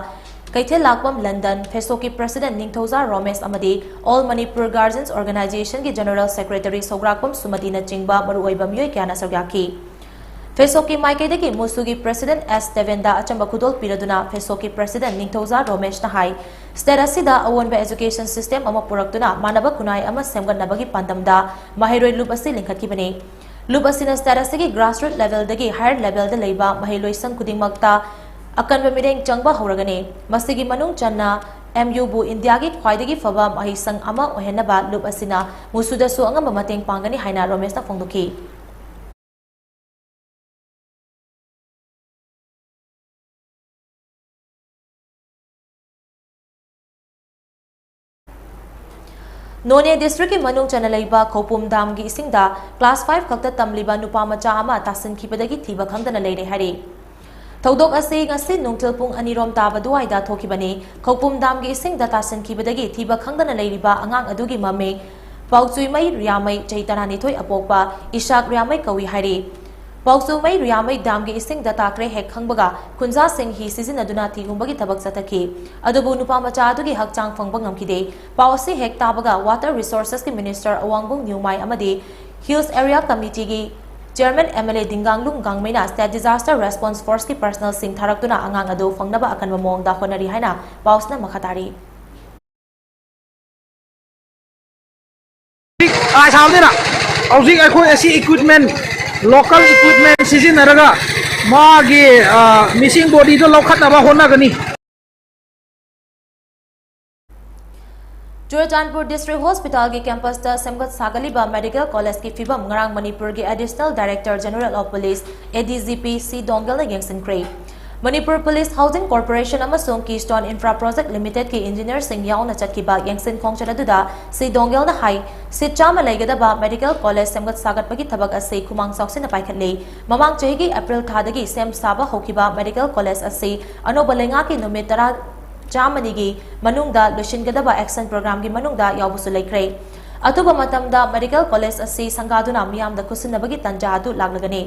ꯀꯩꯊꯦꯜ ꯂꯥꯛꯄꯝ ꯂꯟꯗꯟ, ꯐꯦꯁꯣꯛꯀꯤ President ꯅꯤꯡꯊꯧꯖꯥ ꯔꯣꯃꯦꯁ ꯑꯃꯗꯤ All Manipur Guardians Organization ꯒꯤ General Secretary ꯁꯧꯒ꯭ꯔꯥꯛꯄꯝ ꯁꯨꯃꯇꯤꯅꯆꯤꯡꯕ ꯃꯔꯨꯑꯣꯏꯕ ꯃꯤꯑꯣꯏ ꯀꯌꯥꯅ ꯁꯔꯨꯛ ꯌꯥꯈꯤ꯫ ꯐꯦꯁꯣꯛꯀꯤ ꯃꯥꯏꯀꯩꯗꯒꯤ ꯃꯨꯁꯨꯒꯤ President ꯑꯦꯁ ꯗꯦꯕꯦꯟꯗ ꯑꯆꯝꯕ ꯈꯨꯗꯣꯜ ꯄꯤꯔꯗꯨꯅ ꯐꯦꯁꯣꯛꯀꯤ President ꯅꯤꯡꯊꯧꯖꯥ ꯔꯣꯃꯦꯁꯅ ꯍꯥꯏ, state ꯑꯁꯤꯗ ꯑꯑꯣꯟꯕ education system ꯑꯃ ꯄꯨꯔꯛꯇꯨꯅ ꯃꯥꯟꯅꯕ ꯈꯨꯟꯅꯥꯏ ꯑꯃ ꯁꯦꯝꯒꯠꯅꯕꯒꯤ ꯄꯥꯟꯗꯝꯗ ꯃꯍꯩꯔꯣꯏ ꯂꯨꯞ ꯑꯁꯤ ꯂꯤꯡꯈꯠꯈꯤꯕꯅꯤ꯫ ꯂꯨꯞ ꯑꯁꯤꯅ state ꯑꯁꯤꯒꯤ grassroot level ꯗꯒꯤ higher level ꯗ ꯂꯩꯕ ꯃꯍꯩꯂꯣꯏꯁꯪ ꯈꯨꯗꯤꯡꯃꯛꯇ ꯑꯀꯟꯕ ꯃꯤꯠꯌꯦꯡ ꯆꯪꯕ ꯍꯧꯔꯒꯅꯤ꯫ ꯃꯁꯤꯒꯤ ꯃꯅꯨꯡ ꯆꯟꯅ M U ꯕꯨ ꯏꯟꯗꯤꯌꯥꯒꯤ ꯈ꯭ꯋꯥꯏꯗꯒꯤ ꯐꯕ ꯃꯍꯩꯁꯪ ꯑꯃ ꯑꯣꯏꯍꯟꯅꯕ ꯂꯨꯞ ꯑꯁꯤꯅ ꯃꯨꯁꯨꯗꯁꯨ ꯑꯉꯝꯕ ꯃꯇꯦꯡ ꯄꯥꯡꯒꯅꯤ ꯍꯥꯏꯅ ꯔꯣꯃꯦꯁꯅ ꯐꯣꯡꯗꯣꯛꯈꯤ꯫ ꯅꯣꯅꯦ district ꯀꯤ ꯃꯅꯨꯡ ꯆꯟꯅ ꯂꯩꯕ ꯈꯧꯄꯨꯝ dam ꯒꯤ ꯏꯁꯤꯡꯗ class five ꯈꯛꯇ ꯇꯝꯂꯤꯕ ꯅꯨꯄꯥ ꯃꯆꯥ ꯑꯃ ꯇꯥꯁꯤꯟꯈꯤꯕꯗꯒꯤ ꯊꯤꯕ ꯈꯪꯗꯅ ꯂꯩꯔꯦ ꯍꯥꯏꯔꯤ꯫ ꯊꯧꯗꯣꯛ ꯑꯁꯤ ꯉꯁꯤ ꯅꯨꯡꯊꯤꯜ ꯄꯨꯡ ꯑꯅꯤ ꯔꯣꯝ ꯇꯥꯕ ꯑꯗꯨꯋꯥꯏꯗ ꯊꯣꯛꯈꯤꯕꯅꯤ꯫ ꯈꯧꯄꯨꯝ dam ꯒꯤ ꯏꯁꯤꯡꯗ ꯇꯥꯁꯤꯟꯈꯤꯕꯗꯒꯤ ꯊꯤꯕ ꯈꯪꯗꯅ ꯂꯩꯔꯤꯕ ꯑꯉꯥꯡ ꯑꯗꯨꯒꯤ ꯃꯃꯤꯡ ꯄꯥꯎꯆꯨꯏꯃꯩ ꯔꯤꯌꯥꯃꯩ, ꯆꯍꯤ ꯇꯔꯥꯅꯤꯊꯣꯏ ꯑꯄꯣꯛꯄ ꯏꯁꯥꯛ ꯔꯤꯌꯥꯃꯩ ꯀꯧꯏ ꯍꯥꯏꯔꯤ꯫ ꯄꯥꯎꯆꯨꯃꯩ ꯔꯤꯌꯥꯃꯩ dam ꯒꯤ ꯏꯁꯤꯡꯗ ꯇꯥꯈ꯭ꯔꯦ ꯍꯦꯛ ꯈꯪꯕꯒ ꯈꯨꯟꯖꯥꯁꯤꯡ ꯍꯤ ꯁꯤꯖꯤꯟꯅꯗꯨꯅ ꯊꯤ ꯍꯨꯝꯕꯒꯤ ꯊꯕꯛ ꯆꯠꯊꯈꯤ꯫ ꯑꯗꯨꯕꯨ ꯅꯨꯄꯥ ꯃꯆꯥ ꯑꯗꯨꯒꯤ ꯍꯛꯆꯥꯡ ꯐꯪꯕ ꯉꯝꯈꯤꯗꯦ꯫ ꯄꯥꯎ ꯑꯁꯤ ꯍꯦꯛ ꯇꯥꯕꯒ Water Resources ꯀꯤ Minister ꯑꯋꯥꯡꯕꯨꯡ ꯅ꯭ꯌꯨꯃꯥꯏ ꯑꯃꯗꯤ Hills Area Committee ꯒꯤ Chairman M L A ꯗꯤꯡꯒꯥꯡꯂꯨꯡ ꯒꯥꯡꯃꯩꯅ State Disaster Response Force ꯀꯤ personnel ꯁꯤꯡ ꯊꯥꯔꯛꯇꯨꯅ ꯑꯉꯥꯡ ꯑꯗꯨ ꯐꯪꯅꯕ ꯑꯀꯟꯕ ꯃꯑꯣꯡꯗ ꯍꯣꯠꯅꯔꯤ ꯍꯥꯏꯅ ꯄꯥꯎꯁꯤꯅ ꯃꯈꯥ ꯇꯥꯔꯤ꯫ ꯍꯧꯖꯤꯛ ꯑꯥ, ꯁꯥꯕꯅꯤꯅ ꯍꯧꯖꯤꯛ ꯑꯩꯈꯣꯏ ꯑꯁꯤ equipment, local equipment ꯁꯤꯖꯤꯟꯅꯔꯒ ꯃꯥꯒꯤ, ꯑ, missing body ꯗꯣ ꯂꯧꯈꯠꯅꯕ ꯍꯣꯠꯅꯒꯅꯤ꯫ ꯆꯨꯔꯆꯥꯟꯄꯨꯔ District Hospital ꯒꯤ campus ꯇ ꯁꯦꯝꯒꯠ ꯁꯥꯒꯠꯂꯤꯕ Medical College ꯀꯤ ꯐꯤꯕꯝ ꯉꯔꯥꯡ ꯃꯅꯤꯄꯨꯔꯒꯤ Additional Director General of Police, A D G P, ꯁꯤ ꯗꯣꯡꯒꯦꯜꯅ ꯌꯦꯡꯁꯤꯟꯈ꯭ꯔꯦ꯫ ꯃꯅꯤꯄꯨꯔ Police Housing Corporation ꯑꯃꯁꯨꯡ Keystone Infra Project Limited ꯀꯤ engineer ꯁꯤꯡ ꯌꯥꯎꯅ ꯆꯠꯈꯤꯕ ꯌꯦꯡꯁꯤꯟ ꯈꯣꯡꯆꯠ ꯑꯗꯨꯗ ꯁꯤ ꯗꯣꯡꯒꯦꯜꯅ ꯍꯥꯏ, seat ꯆꯥꯝꯃ ꯂꯩꯒꯗꯕ Medical College ꯁꯦꯝꯒꯠ ꯁꯥꯒꯠꯄꯒꯤ ꯊꯕꯛ ꯑꯁꯤ ꯈꯨꯃꯥꯡ ꯆꯥꯎꯁꯤꯟꯅ ꯄꯥꯏꯈꯠꯂꯤ꯫ ꯃꯃꯥꯡ ꯆꯍꯤꯒꯤ April ꯊꯥꯗꯒꯤ ꯁꯦꯝ ꯁꯥꯕ ꯍꯧꯈꯤꯕ Medical College ꯑꯁꯤ ꯑꯅꯧꯕ ꯂꯩꯉꯥꯛꯀꯤ ꯅꯨꯃꯤꯠ ꯇꯔꯥ, ꯆꯥꯝꯃꯅꯤꯒꯤ ꯃꯅꯨꯡꯗ ꯂꯣꯏꯁꯤꯟꯒꯗꯕ action program ꯒꯤ ꯃꯅꯨꯡꯗ ꯌꯥꯎꯕꯁꯨ ꯂꯩꯈ꯭ꯔꯦ꯫ ꯑꯊꯨꯕ ꯃꯇꯝꯗ ꯃꯦꯗꯤꯀꯦꯜ ꯀꯣꯂꯦꯖ ꯑꯁꯤ ꯁꯪꯒꯥꯗꯨꯅ ꯃꯤꯌꯥꯝꯗ ꯈꯨꯠꯁꯤꯟꯅꯕꯒꯤ ꯇꯥꯟꯖꯥ ꯑꯗꯨ ꯂꯥꯛꯂꯒꯅꯤ꯫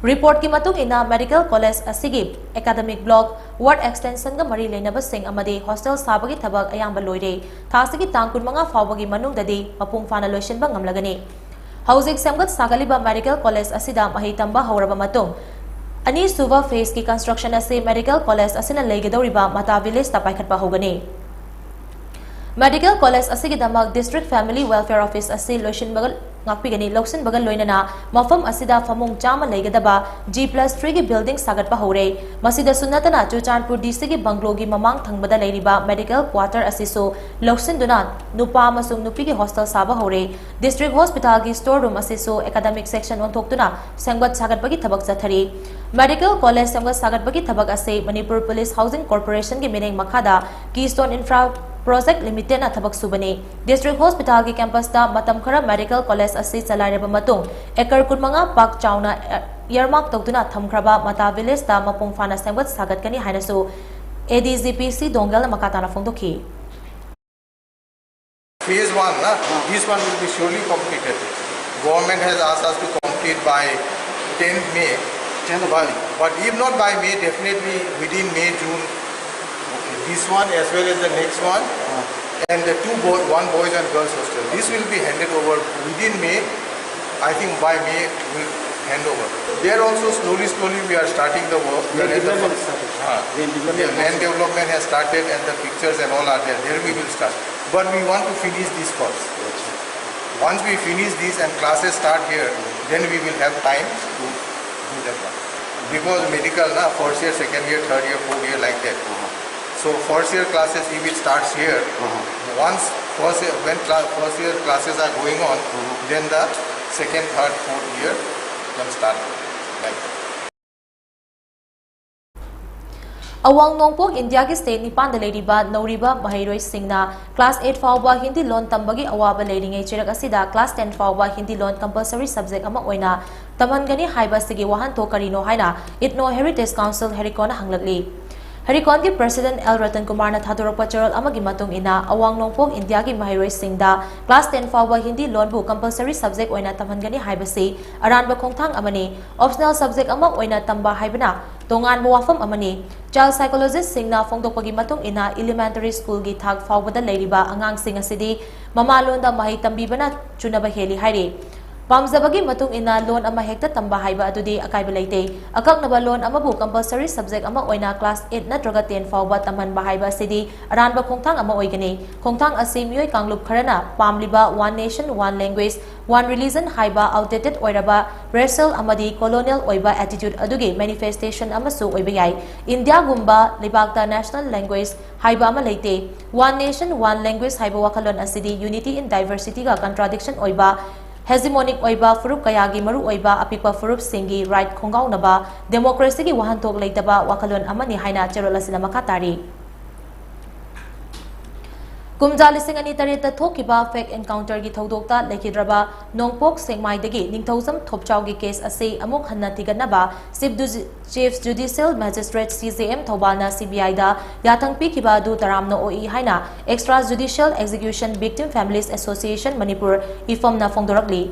ꯔꯤꯄꯣꯔꯠꯀꯤ ꯃꯇꯨꯡ ꯏꯟꯅ, ꯃꯦꯗꯤꯀꯦꯜ ꯀꯣꯂꯦꯖ ꯑꯁꯤꯒꯤ ꯑꯦꯀꯥꯗꯃꯤꯛ ꯕ꯭ꯂꯣꯛ, ꯋꯥꯔꯗ ꯑꯦꯛꯁꯇꯦꯟꯁꯟꯒ ꯃꯔꯤ ꯂꯩꯅꯕꯁꯤꯡ ꯑꯃꯗꯤ ꯍꯣꯁꯇꯦꯜ ꯁꯥꯕꯒꯤ ꯊꯕꯛ ꯑꯌꯥꯝꯕ ꯂꯣꯏꯔꯦ꯫ ꯊꯥ ꯑꯁꯤꯒꯤ ꯇꯥꯡ ꯀꯨꯟꯃꯉꯥ ꯐꯥꯎꯕꯒꯤ ꯃꯅꯨꯡꯗꯗꯤ ꯃꯄꯨꯡ ꯐꯥꯅ ꯂꯣꯏꯁꯤꯟꯕ ꯉꯝꯂꯒꯅꯤ꯫ ꯍꯧꯖꯤꯛ ꯁꯦꯝꯒꯠ ꯁꯥꯒꯠꯂꯤꯕ ꯃꯦꯗꯤꯀꯦꯜ ꯀꯣꯂꯦꯖ ꯑꯁꯤꯗ ꯃꯍꯩ ꯇꯝꯕ ꯍꯧꯔꯕ ꯃꯇꯨꯡ, ꯑꯅꯤꯁꯨꯕ ꯐꯦꯖꯀꯤ ꯀꯟꯁꯇ꯭ꯔꯛꯁꯟ ꯑꯁꯤ ꯃꯦꯗꯤꯀꯦꯜ ꯀꯣꯂꯦꯖ ꯑꯁꯤꯅ ꯂꯩꯒꯗꯧꯔꯤꯕ ꯃꯇꯥ ꯚꯤꯂꯦꯖꯇ ꯄꯥꯏꯈꯠꯄ ꯍꯧꯒꯅꯤ꯫ ꯃꯦꯗꯤꯀꯦꯜ ꯀꯣꯂꯦꯖ ꯑꯁꯤꯒꯤꯗꯃꯛ ꯗꯤꯁꯇ꯭ꯔꯤꯛ ꯐꯦꯃꯤꯂꯤ ꯋꯦꯜꯐꯤꯌꯔ ꯑꯣꯐꯤꯁ ꯑꯁꯤ ꯂꯣꯏꯁꯤꯟꯕꯒ, ꯉꯥꯛꯄꯤꯒꯅꯤ, ꯂꯧꯁꯤꯟꯕꯒ ꯂꯣꯏꯅꯅ ꯃꯐꯝ ꯑꯁꯤꯗ ꯐꯃꯨꯡ ꯆꯥꯝꯃ ꯂꯩꯒꯗꯕ G plus three ꯒꯤ ꯕꯤꯜꯗꯤꯡ ꯁꯥꯒꯠꯄ ꯍꯧꯔꯦ꯫ ꯃꯁꯤꯗꯁꯨ ꯅꯠꯇꯅ ꯆꯨꯔꯆꯥꯟꯄꯨꯔ D C ꯒꯤ ꯕꯪꯒ꯭ꯂꯣꯒꯤ ꯃꯃꯥꯡ ꯊꯪꯕꯗ ꯂꯩꯔꯤꯕ ꯃꯦꯗꯤꯀꯦꯜ ꯀ꯭ꯋꯥꯇꯔ ꯑꯁꯤꯁꯨ ꯂꯧꯁꯤꯟꯗꯨꯅ ꯅꯨꯄꯥ ꯑꯃꯁꯨꯡ ꯅꯨꯄꯤꯒꯤ ꯍꯣꯁꯇꯦꯜ ꯁꯥꯕ ꯍꯧꯔꯦ꯫ ꯗꯤꯁꯇ꯭ꯔꯤꯛ ꯍꯣꯁꯄꯤꯇꯥꯜꯒꯤ ꯁ꯭ꯇꯣꯔ ꯔꯨꯝ ꯑꯁꯤꯁꯨ ꯑꯦꯀꯥꯗꯃꯤꯛ ꯁꯦꯛꯁꯟ ꯑꯣꯟꯊꯣꯛꯇꯨꯅ ꯁꯦꯝꯒꯠ ꯁꯥꯒꯠꯄꯒꯤ ꯊꯕꯛ ꯆꯠꯊꯔꯤ꯫ ꯃꯦꯗꯤꯀꯦꯜ ꯀꯣꯂꯦꯖ ꯁꯦꯝꯒꯠ ꯁꯥꯒꯠꯄꯒꯤ ꯊꯕꯛ ꯑꯁꯤ ꯃꯅꯤꯄꯨꯔ ꯄꯨꯂꯤꯁ ꯍꯥꯎꯁꯤꯡ ꯀꯣꯔꯄꯣꯔꯦꯁꯟꯒꯤ ꯃꯤꯠꯌꯦꯡ ꯃꯈꯥꯗ ꯀꯤꯁ꯭ꯇꯣꯟ ꯏꯟꯐ꯭ꯔꯥ ꯄ꯭ꯔꯣꯖꯦꯛ ꯂꯤꯃꯤꯇꯦꯗꯅ ꯊꯕꯛ ꯁꯨꯕꯅꯤ꯫ ꯗꯤꯁꯇ꯭ꯔꯤꯛ ꯍꯣꯁꯄꯤꯇꯥꯜꯒꯤ ꯀꯦꯝꯄꯁꯇ ꯃꯇꯝ ꯈꯔ ꯃꯦꯗꯤꯀꯦꯜ ꯀꯣꯂꯦꯖ ꯑꯁꯤ ꯆꯂꯥꯏꯔꯕ ꯃꯇꯨꯡ, ꯑꯦꯀꯔ ꯀꯨꯟꯃꯉꯥ ꯄꯥꯛ ꯆꯥꯎꯅ ꯏꯌꯔꯃꯥꯔꯛ ꯇꯧꯗꯨꯅ ꯊꯝꯈ꯭ꯔꯕ ꯃꯇꯥ ꯚꯤꯂꯦꯖꯇ ꯃꯄꯨꯡ ꯐꯥꯅ ꯁꯦꯝꯒꯠ ꯁꯥꯒꯠꯀꯅꯤ ꯍꯥꯏꯅꯁꯨ A D G P C ꯗꯣꯡꯒꯦꯜꯅ ꯃꯈꯥ ꯇꯥꯅ ꯐꯣꯡꯗꯣꯛꯈꯤ꯫ Phase one, na, this one will be surely completed. Government has asked us to complete by tenth May. Tenth But, May. But if not by May, definitely within May, June, this one as well as the next one, and the two boy, one boys and girls hostel. This will be handed over within May. I think by May we'll hand over. There also slowly, slowly we are starting the work. Land Whereas the development first- started. Ah. Land development Yeah, land also. Development has started and the pictures and all are there. There we will start. But we want to finish this first. Once we finish this and classes start here, then we will have time to do that one. Because medical, na, first year, second year, third year, fourth year, like that. So first year classes, if it starts here, once first year, when cla- first year classes are going on, then the second, third, fourth year can start like that. ꯑꯋꯥꯡ ꯅꯣꯡꯄꯣꯛ ꯏꯟꯗꯤꯌꯥꯒꯤ state ꯅꯤꯄꯥꯟꯗ ꯂꯩꯔꯤꯕ ꯅꯧꯔꯤꯕ ꯃꯍꯩꯔꯣꯏꯁꯤꯡꯅ class eight ꯐꯥꯎꯕ ꯍꯤꯟꯗꯤ ꯂꯣꯟ ꯇꯝꯕꯒꯤ ꯑꯋꯥꯕ ꯂꯩꯔꯤꯉꯩ ꯆꯩꯔꯛ ꯑꯁꯤꯗ ꯀ꯭ꯂꯥꯁ ꯇꯦꯟ ꯐꯥꯎꯕ ꯍꯤꯟꯗꯤ ꯂꯣꯟ ꯀꯝꯄꯜꯁꯔꯤ ꯁꯕꯖꯦꯛ ꯑꯃ ꯑꯣꯏꯅ ꯇꯝꯍꯟꯒꯅꯤ ꯍꯥꯏꯕ ꯑꯁꯤꯒꯤ ꯋꯥꯍꯟꯊꯣꯛ ꯀꯔꯤꯅꯣ ꯍꯥꯏꯅ ꯏꯊꯅꯣ ꯍꯦꯔꯤꯇꯦꯖ ꯀꯥꯎꯟꯁꯤꯜ, ꯍꯦꯔꯤꯀꯣꯅ ꯍꯪꯂꯛꯂꯤ꯫ ꯍꯔꯤꯀꯣꯟꯒꯤ President ꯑꯦꯜ ꯔꯇꯟ ꯀꯨꯃꯥꯔꯅ ꯊꯥꯗꯣꯔꯛꯄ ꯆꯦꯔꯣꯜ ꯑꯃꯒꯤ ꯃꯇꯨꯡ ꯏꯟꯅ, ꯑꯋꯥꯡ ꯅꯣꯡꯄꯣꯛ ꯏꯟꯗꯤꯌꯥꯒꯤ ꯃꯍꯩꯔꯣꯏꯁꯤꯡꯗ class ten ꯐꯥꯎꯕ ꯍꯤꯟꯗꯤ ꯂꯣꯟꯕꯨ compulsory subject ꯑꯣꯏꯅ ꯇꯝꯍꯟꯒꯅꯤ ꯍꯥꯏꯕꯁꯤ ꯑꯔꯥꯟꯕ ꯈꯣꯡꯊꯥꯡ ꯑꯃꯅꯤ꯫ Optional subject ꯑꯃ ꯑꯣꯏꯅ ꯇꯝꯕ ꯍꯥꯏꯕꯅ ꯇꯣꯉꯥꯟꯕ ꯋꯥꯐꯝ ꯑꯃꯅꯤ꯫ Child psychologistꯁꯤꯡꯅ ꯐꯣꯡꯗꯣꯛꯄꯒꯤ ꯃꯇꯨꯡ ꯏꯟꯅ, elementary schoolꯒꯤ ꯊꯥꯛ ꯐꯥꯎꯕꯗ ꯂꯩꯔꯤꯕ ꯑꯉꯥꯡꯁꯤꯡ ꯑꯁꯤꯗꯤ ꯃꯃꯥꯂꯣꯟꯗ ꯃꯍꯩ ꯇꯝꯕꯤꯕꯅ ꯆꯨꯅꯕ ꯍꯦꯜꯂꯤ ꯍꯥꯏꯔꯤ꯫ ꯄꯥꯝꯖꯕꯒꯤ ꯃꯇꯨꯡ ꯏꯟꯅ ꯂꯣꯟ ꯑꯃ ꯍꯦꯛꯇ ꯇꯝꯕ ꯍꯥꯏꯕ ꯑꯗꯨꯗꯤ ꯑꯀꯥꯏꯕ ꯂꯩꯇꯦ꯫ ꯑꯀꯛꯅꯕ ꯂꯣꯟ ꯑꯃꯕꯨ compulsory subject ꯑꯃ ꯑꯣꯏꯅ class eight ꯅꯠꯇ꯭ꯔꯒ ten ꯐꯥꯎꯕ ꯇꯝꯍꯟꯕ ꯍꯥꯏꯕ ꯑꯁꯤꯗꯤ ꯑꯔꯥꯟꯕ ꯈꯣꯡꯊꯥꯡ ꯑꯃ ꯑꯣꯏꯒꯅꯤ꯫ ꯈꯣꯡꯊꯥꯡ ꯑꯁꯤ ꯃꯤꯑꯣꯏ ꯀꯥꯡꯂꯨꯞ ꯈꯔꯅ ꯄꯥꯝꯂꯤꯕ one nation, one language, one religion ꯍꯥꯏꯕ outdated ꯑꯣꯏꯔꯕ racial ꯑꯃꯗꯤ colonial ꯑꯣꯏꯕ attitude ꯑꯗꯨꯒꯤ manifestation ꯑꯃꯁꯨ ꯑꯣꯏꯕ ꯌꯥꯏ꯫ ꯏꯟꯗꯤꯌꯥꯒꯨꯝꯕ ꯂꯩꯕꯥꯛꯇ national language ꯍꯥꯏꯕ ꯑꯃ ꯂꯩꯇꯦ꯫ One nation, one language ꯍꯥꯏꯕ ꯋꯥꯈꯜꯂꯣꯟ ꯑꯁꯤꯗꯤ unity in diversityꯒ contradiction ꯑꯣꯏꯕ, hegemonic ꯑꯣꯏꯕ ꯐꯨꯔꯨꯞ ꯀꯌꯥꯒꯤ ꯃꯔꯨꯑꯣꯏꯕ ꯑꯄꯤꯛꯄ ꯐꯨꯔꯨꯞꯁꯤꯡꯒꯤ right ꯈꯣꯡꯒꯥꯎꯅꯕ, democracyꯒꯤ ꯋꯥꯍꯟꯊꯣꯛ ꯂꯩꯇꯕ ꯋꯥꯈꯜꯂꯣꯟ ꯑꯃꯅꯤ ꯍꯥꯏꯅ ꯆꯦꯔꯣꯜ ꯑꯁꯤꯅ ꯃꯈꯥ ꯇꯥꯔꯤ꯫ ꯀꯨꯝꯖꯥ ꯂꯤꯁꯤꯡ ꯑꯅꯤ ꯇꯔꯦꯠꯇ ꯊꯣꯛꯈꯤꯕ fake encounterꯒꯤ ꯊꯧꯗꯣꯛꯇ ꯂꯩꯈꯤꯗ꯭ꯔꯕ ꯅꯣꯡꯄꯣꯛ ꯁꯦꯛꯃꯥꯏꯗꯒꯤ ꯅꯤꯡꯊꯧꯖꯝ ꯊꯣꯞꯆꯥꯎꯒꯤ case ꯑꯁꯤ ꯑꯃꯨꯛ ꯍꯟꯅ ꯊꯤꯒꯠꯅꯕ Chief Ju-, Chief Judicial Magistrate, C J M, ꯊꯧꯕꯥꯜꯅ C B Iꯗ ꯌꯥꯊꯪ ꯄꯤꯈꯤꯕ ꯑꯗꯨ ꯇꯔꯥꯝꯅ ꯑꯣꯛꯏ ꯍꯥꯏꯅ Extra Judicial Execution Victim Families Association Manipur, IFAMꯅ ꯐꯣꯡꯗꯣꯔꯛꯂꯤ꯫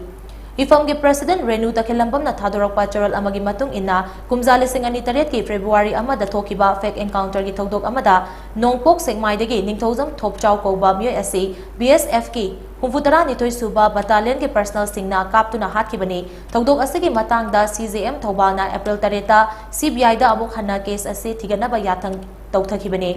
IFAMꯒꯤ President Renu ꯇꯈꯦꯜꯂꯝꯕꯝꯅ ꯊꯥꯗꯣꯔꯛꯄ ꯆꯦꯔꯣꯜ ꯑꯃꯒꯤ ꯃꯇꯨꯡ ꯏꯟꯅ, ꯀꯨꯝꯖꯥ ꯂꯤꯁꯤꯡ ꯑꯅꯤ ꯇꯔꯦꯠꯀꯤ February ꯑꯃꯗ ꯊꯣꯛꯈꯤꯕ fake encounterꯒꯤ ꯊꯧꯗꯣꯛ ꯑꯃꯗ ꯅꯣꯡꯄꯣꯛ ꯁꯦꯛꯃꯥꯏꯗꯒꯤ ꯅꯤꯡꯊꯧꯖꯝ ꯊꯣꯞꯆꯥꯎ ꯀꯧꯕ ꯃꯤꯑꯣꯏ ꯑꯁꯤ B S F ꯀꯤ ꯍꯨꯝꯐꯨꯇꯔꯥꯅꯤꯊꯣꯏ ꯁꯨꯕ battalionꯒꯤ personnelꯁꯤꯡꯅ ꯀꯥꯞꯇꯨꯅ ꯍꯥꯠꯈꯤꯕꯅꯤ꯫ ꯊꯧꯗꯣꯛ ꯑꯁꯤꯒꯤ ꯃꯇꯥꯡꯗ C J M ꯊꯧꯕꯥꯜꯅ April ꯇꯔꯦꯠꯇ C B Iꯗ ꯑꯃꯨꯛ ꯍꯟꯅ case ꯑꯁꯤ ꯊꯤꯒꯠꯅꯕ ꯌꯥꯊꯪ ꯇꯧꯊꯈꯤꯕꯅꯤ꯫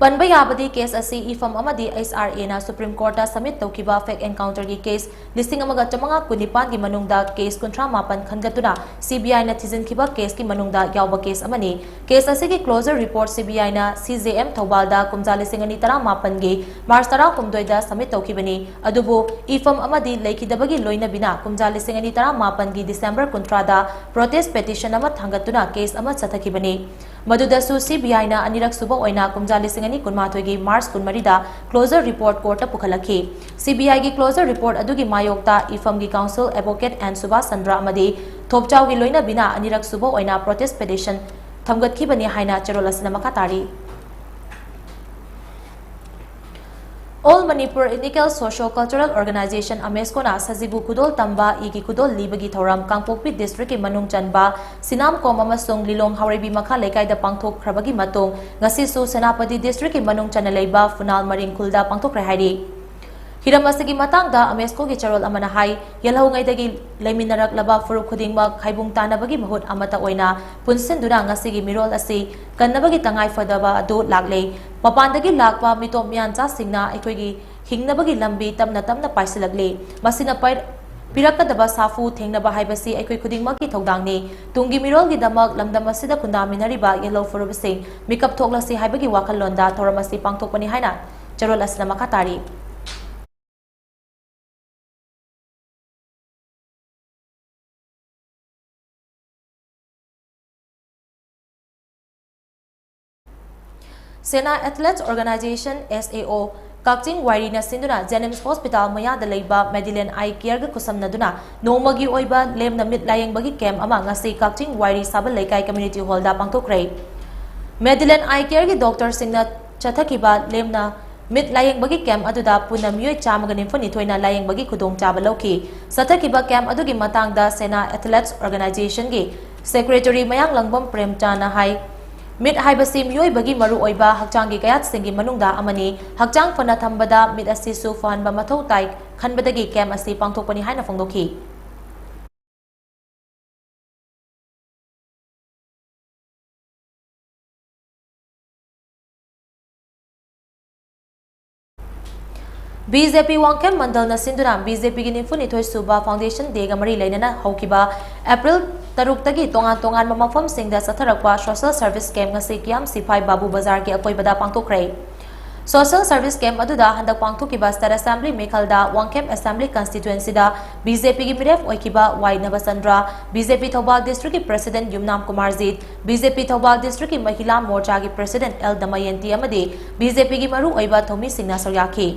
ꯄꯟꯕ ꯌꯥꯕꯗꯤ, case ꯑꯁꯤ IFAM ꯑꯃꯗꯤ H R Aꯅ Supreme Courtꯇ submit ꯇꯧꯈꯤꯕ fake encounterꯒꯤ case ꯂꯤꯁꯤꯡ ꯑꯃꯒ ꯆꯥꯃꯉꯥ ꯀꯨꯟꯅꯤꯄꯥꯟꯒꯤ ꯃꯅꯨꯡꯗ case ꯀꯨꯟꯊ꯭ꯔꯥ ꯃꯥꯄꯟ ꯈꯟꯒꯠꯇꯨꯅ C B Iꯅ ꯊꯤꯖꯤꯟꯈꯤꯕ caseꯀꯤ ꯃꯅꯨꯡꯗ ꯌꯥꯎꯕ case ꯑꯃꯅꯤ꯫ Case ꯑꯁꯤꯒꯤ closure report C B Iꯅ C J M ꯊꯧꯕꯥꯜꯗ ꯀꯨꯝꯖꯥ ꯂꯤꯁꯤꯡ ꯑꯅꯤ ꯇꯔꯥꯃꯥꯄꯟꯒꯤ March ꯇꯔꯥꯍꯨꯝꯗꯣꯏꯗ submit ꯇꯧꯈꯤꯕꯅꯤ꯫ ꯑꯗꯨꯕꯨ IFAM ꯑꯃꯗꯤ ꯂꯩꯈꯤꯗꯕꯒꯤ ꯂꯣꯏꯅꯕꯤꯅ ꯀꯨꯝꯖꯥ ꯂꯤꯁꯤꯡ ꯑꯅꯤ ꯇꯔꯥꯃꯥꯄꯟꯒꯤ December ꯀꯨꯟꯊ꯭ꯔꯥꯗ protest petition ꯑꯃ ꯊꯥꯡꯒꯠꯇꯨꯅ case ꯑꯃ ꯆꯠꯊꯈꯤꯕꯅꯤ꯫ ꯃꯗꯨꯗꯁꯨ C B Iꯅ ꯑꯅꯤꯔꯛ ꯁꯨꯕ ꯑꯣꯏꯅ ꯀꯨꯝꯖꯥ ꯂꯤꯁꯤꯡ ꯑꯅꯤ ꯀꯨꯟꯃꯥꯊꯣꯏꯒꯤ March ꯀꯨꯟꯃꯔꯤꯗ closure report courtꯇ ꯄꯨꯈꯠꯂꯛꯈꯤ꯫ C B Iꯒꯤ closure report ꯑꯗꯨꯒꯤ ꯃꯥꯌꯣꯛꯇ IFAMꯒꯤ counsel Advocate N Subhas Chandra ꯑꯃꯗꯤ ꯊꯣꯞꯆꯥꯎꯒꯤ ꯂꯣꯏꯅꯕꯤꯅ ꯑꯅꯤꯔꯛ ꯁꯨꯕ ꯑꯣꯏꯅ protest petition ꯊꯝꯒꯠꯈꯤꯕꯅꯤ ꯍꯥꯏꯅ ꯆꯦꯔꯣꯜ ꯑꯁꯤꯅ ꯃꯈꯥ ꯇꯥꯔꯤ꯫ All Manipur Ethnical Socio-Cultural Organization, ꯑꯃꯦꯁꯀꯣꯅ ꯁꯖꯤꯕꯨ ꯈꯨꯗꯣꯜ ꯇꯝꯕ, ꯏꯒꯤ ꯈꯨꯗꯣꯜ ꯂꯤꯕꯒꯤ ꯊꯧꯔꯝ ꯀꯥꯡꯄꯣꯛꯄꯤ ꯗꯤꯁꯇ꯭ꯔꯤꯛꯀꯤ ꯃꯅꯨꯡ ꯆꯟꯕ ꯁꯤꯅꯥꯝꯀꯣꯝ ꯑꯃꯁꯨꯡ ꯂꯤꯂꯣꯡ ꯍꯥꯎꯔꯩꯕꯤ ꯃꯈꯥ ꯂꯩꯀꯥꯏꯗ ꯄꯥꯡꯊꯣꯛꯈ꯭ꯔꯕꯒꯤ ꯃꯇꯨꯡ, ꯉꯁꯤꯁꯨ ꯁꯦꯅꯥꯄꯇꯤ ꯗꯤꯁꯇ꯭ꯔꯤꯛꯀꯤ ꯃꯅꯨꯡ ꯆꯟꯅ ꯂꯩꯕ ꯐꯨꯅꯥꯜ ꯃꯔꯤꯡ ꯈꯨꯜꯗ ꯄꯥꯡꯊꯣꯛꯈ꯭ꯔꯦ ꯍꯥꯏꯔꯤ꯫ ꯍꯤꯔꯝ ꯑꯁꯤꯒꯤ ꯃꯇꯥꯡꯗ ꯑꯃꯦꯁꯀꯣꯒꯤ ꯆꯦꯔꯣꯜ ꯑꯃꯅ ꯍꯥꯏ, ꯌꯦꯜꯍꯧꯉꯩꯗꯒꯤ ꯂꯩꯃꯤꯟꯅꯔꯛꯂꯕ ꯐꯨꯔꯨꯞ ꯈꯨꯗꯤꯡꯃꯛ ꯍꯥꯏꯕꯨꯡ ꯇꯥꯅꯕꯒꯤ ꯃꯍꯨꯠ ꯑꯃꯠꯇ ꯑꯣꯏꯅ ꯄꯨꯟꯁꯤꯟꯗꯨꯅ ꯉꯁꯤꯒꯤ ꯃꯤꯔꯣꯜ ꯑꯁꯤ ꯀꯟꯅꯕꯒꯤ ꯇꯉꯥꯏ ꯐꯗꯕ ꯑꯗꯨ ꯂꯥꯛꯂꯦ꯫ ꯃꯄꯥꯟꯗꯒꯤ ꯂꯥꯛꯄ ꯃꯤꯇꯣꯞ ꯃꯤꯌꯥꯟꯆꯥꯁꯤꯡꯅ ꯑꯩꯈꯣꯏꯒꯤ ꯍꯤꯡꯅꯕꯒꯤ ꯂꯝꯕꯤ ꯇꯞꯅ ꯇꯞꯅ ꯄꯥꯏꯁꯤꯜꯂꯛꯂꯤ꯫ ꯃꯁꯤꯅ ꯄꯥꯏ-, ꯄꯤꯔꯛꯀꯗꯕ ꯁꯥꯐꯨ ꯊꯦꯡꯅꯕ ꯍꯥꯏꯕꯁꯤ ꯑꯩꯈꯣꯏ ꯈꯨꯗꯤꯡꯃꯛꯀꯤ ꯊꯧꯗꯥꯡꯅꯤ꯫ ꯇꯨꯡꯒꯤ ꯃꯤꯔꯣꯜꯒꯤꯗꯃꯛ ꯂꯝꯗꯝ ꯑꯁꯤꯗ ꯈꯨꯟꯗꯥꯃꯤꯟꯅꯔꯤꯕ ꯌꯦꯜꯍꯧ ꯐꯨꯔꯨꯞꯁꯤꯡ ꯃꯤꯀꯞ ꯊꯣꯛꯂꯁꯤ ꯍꯥꯏꯕꯒꯤ ꯋꯥꯈꯜꯂꯣꯟꯗ ꯊꯧꯔꯝ ꯑꯁꯤ ꯄꯥꯡꯊꯣꯛꯄꯅꯤ ꯍꯥꯏꯅ ꯆꯦꯔꯣꯜ ꯑꯁꯤꯅ ꯃꯈꯥ ꯇꯥꯔꯤ꯫ ꯁꯦꯅꯥ Athletes Organization, S A O, ꯀꯛꯆꯤꯡ ꯋꯥꯏꯔꯤꯅ ꯁꯤꯟꯗꯨꯅ JNIMS Hospital ꯃꯌꯥꯗ ꯂꯩꯕ Madeline Eye Careꯒ ꯈꯨꯠꯁꯝꯅꯗꯨꯅ ꯅꯣꯡꯃꯒꯤ ꯑꯣꯏꯕ ꯂꯦꯝꯅ ꯃꯤꯠ ꯂꯥꯌꯦꯡꯕꯒꯤ ꯀꯦꯝꯞ ꯑꯃ ꯉꯁꯤ ꯀꯛꯆꯤꯡ ꯋꯥꯏꯔꯤ ꯁꯥꯕꯜ ꯂꯩꯀꯥꯏ ꯀꯝꯃ꯭ꯌꯨꯅꯤꯇꯤ ꯍꯣꯜꯗ ꯄꯥꯡꯊꯣꯛꯈ꯭ꯔꯦ꯫ Madeline Eye Careꯒꯤ ꯗꯣꯛꯇꯔꯁꯤꯡꯅ ꯆꯠꯊꯈꯤꯕ ꯂꯦꯝꯅ ꯃꯤꯠ ꯂꯥꯌꯦꯡꯕꯒꯤ ꯀꯦꯝꯞ ꯑꯗꯨꯗ ꯄꯨꯟꯅ ꯃꯤꯑꯣꯏ ꯆꯥꯝꯃꯒ ꯅꯤꯐꯨ ꯅꯤꯊꯣꯏꯅ ꯂꯥꯌꯦꯡꯕꯒꯤ ꯈꯨꯗꯣꯡꯆꯥꯕ ꯂꯧꯈꯤ꯫ ꯆꯠꯊꯈꯤꯕ ꯀꯦꯝꯞ ꯑꯗꯨꯒꯤ ꯃꯇꯥꯡꯗ ꯁꯦꯅꯥ Athletes Organizationꯒꯤ Secretary ꯃꯌꯥꯡꯂꯪꯕꯝ ꯄ꯭ꯔꯦꯝꯆꯥꯟꯅ ꯍꯥꯏ, ꯃꯤꯠ ꯍꯥꯏꯕꯁꯤ ꯃꯤꯑꯣꯏꯕꯒꯤ ꯃꯔꯨꯑꯣꯏꯕ ꯍꯛꯆꯥꯡꯒꯤ ꯀꯌꯥꯠꯁꯤꯡꯒꯤ ꯃꯅꯨꯡꯗ ꯑꯃꯅꯤ꯫ ꯍꯛꯆꯥꯡ ꯐꯅ ꯊꯝꯕꯗ ꯃꯤꯠ ꯑꯁꯤꯁꯨ ꯐꯍꯟꯕ ꯃꯊꯧ ꯇꯥꯏ ꯈꯟꯕꯗꯒꯤ ꯀꯦꯝꯞ ꯑꯁꯤ ꯄꯥꯡꯊꯣꯛꯄꯅꯤ ꯍꯥꯏꯅ ꯐꯣꯡꯗꯣꯛꯈꯤ꯫ BJP ꯋꯥꯡꯈꯦꯝ ꯃꯟꯗꯜꯅ ꯁꯤꯟꯗꯨꯅ BJPꯒꯤ ꯅꯤꯐꯨ ꯅꯤꯊꯣꯏ ꯁꯨꯕ Foundation Dayꯒ ꯃꯔꯤ ꯂꯩꯅꯅ ꯍꯧꯈꯤꯕ April ꯇꯔꯨꯛꯇꯒꯤ ꯇꯣꯉꯥꯟ ꯇꯣꯉꯥꯟꯕ ꯃꯐꯝꯁꯤꯡꯗ ꯆꯠꯊꯔꯛꯄ social service camp ꯉꯁꯤ ꯀꯤꯌꯥꯝ ꯁꯤꯐꯥꯏ ꯕꯥꯕꯨ ꯕꯖꯥꯔꯒꯤ ꯑꯀꯣꯏꯕꯗ ꯄꯥꯡꯊꯣꯛꯈ꯭ꯔꯦ꯫ Social service camp ꯑꯗꯨꯗ ꯍꯟꯗꯛ ꯄꯥꯡꯊꯣꯛꯈꯤꯕ State Assembly ꯃꯤꯈꯜꯗ ꯋꯥꯡꯈꯦꯝ Assembly Constituencyꯗ BJPꯒꯤ ꯃꯤꯔꯦꯞ ꯑꯣꯏꯈꯤꯕ ꯋꯥꯏ ꯅꯕꯆꯟꯗ꯭ꯔ, BJP ꯊꯧꯕꯥꯜ Districtꯀꯤ President ꯌꯨꯝꯅꯥꯝ Kumarjit, BJP Thoubal Districtꯀꯤ ꯃꯍꯤꯂꯥ ꯃꯣꯔꯆꯥꯒꯤ President L ꯗꯃꯌꯟꯇꯤ ꯑꯃꯗꯤ BJPꯒꯤ ꯃꯔꯨꯑꯣꯏꯕ ꯊꯧꯃꯤꯁꯤꯡꯅ ꯁꯔꯨꯛ ꯌꯥꯈꯤ꯫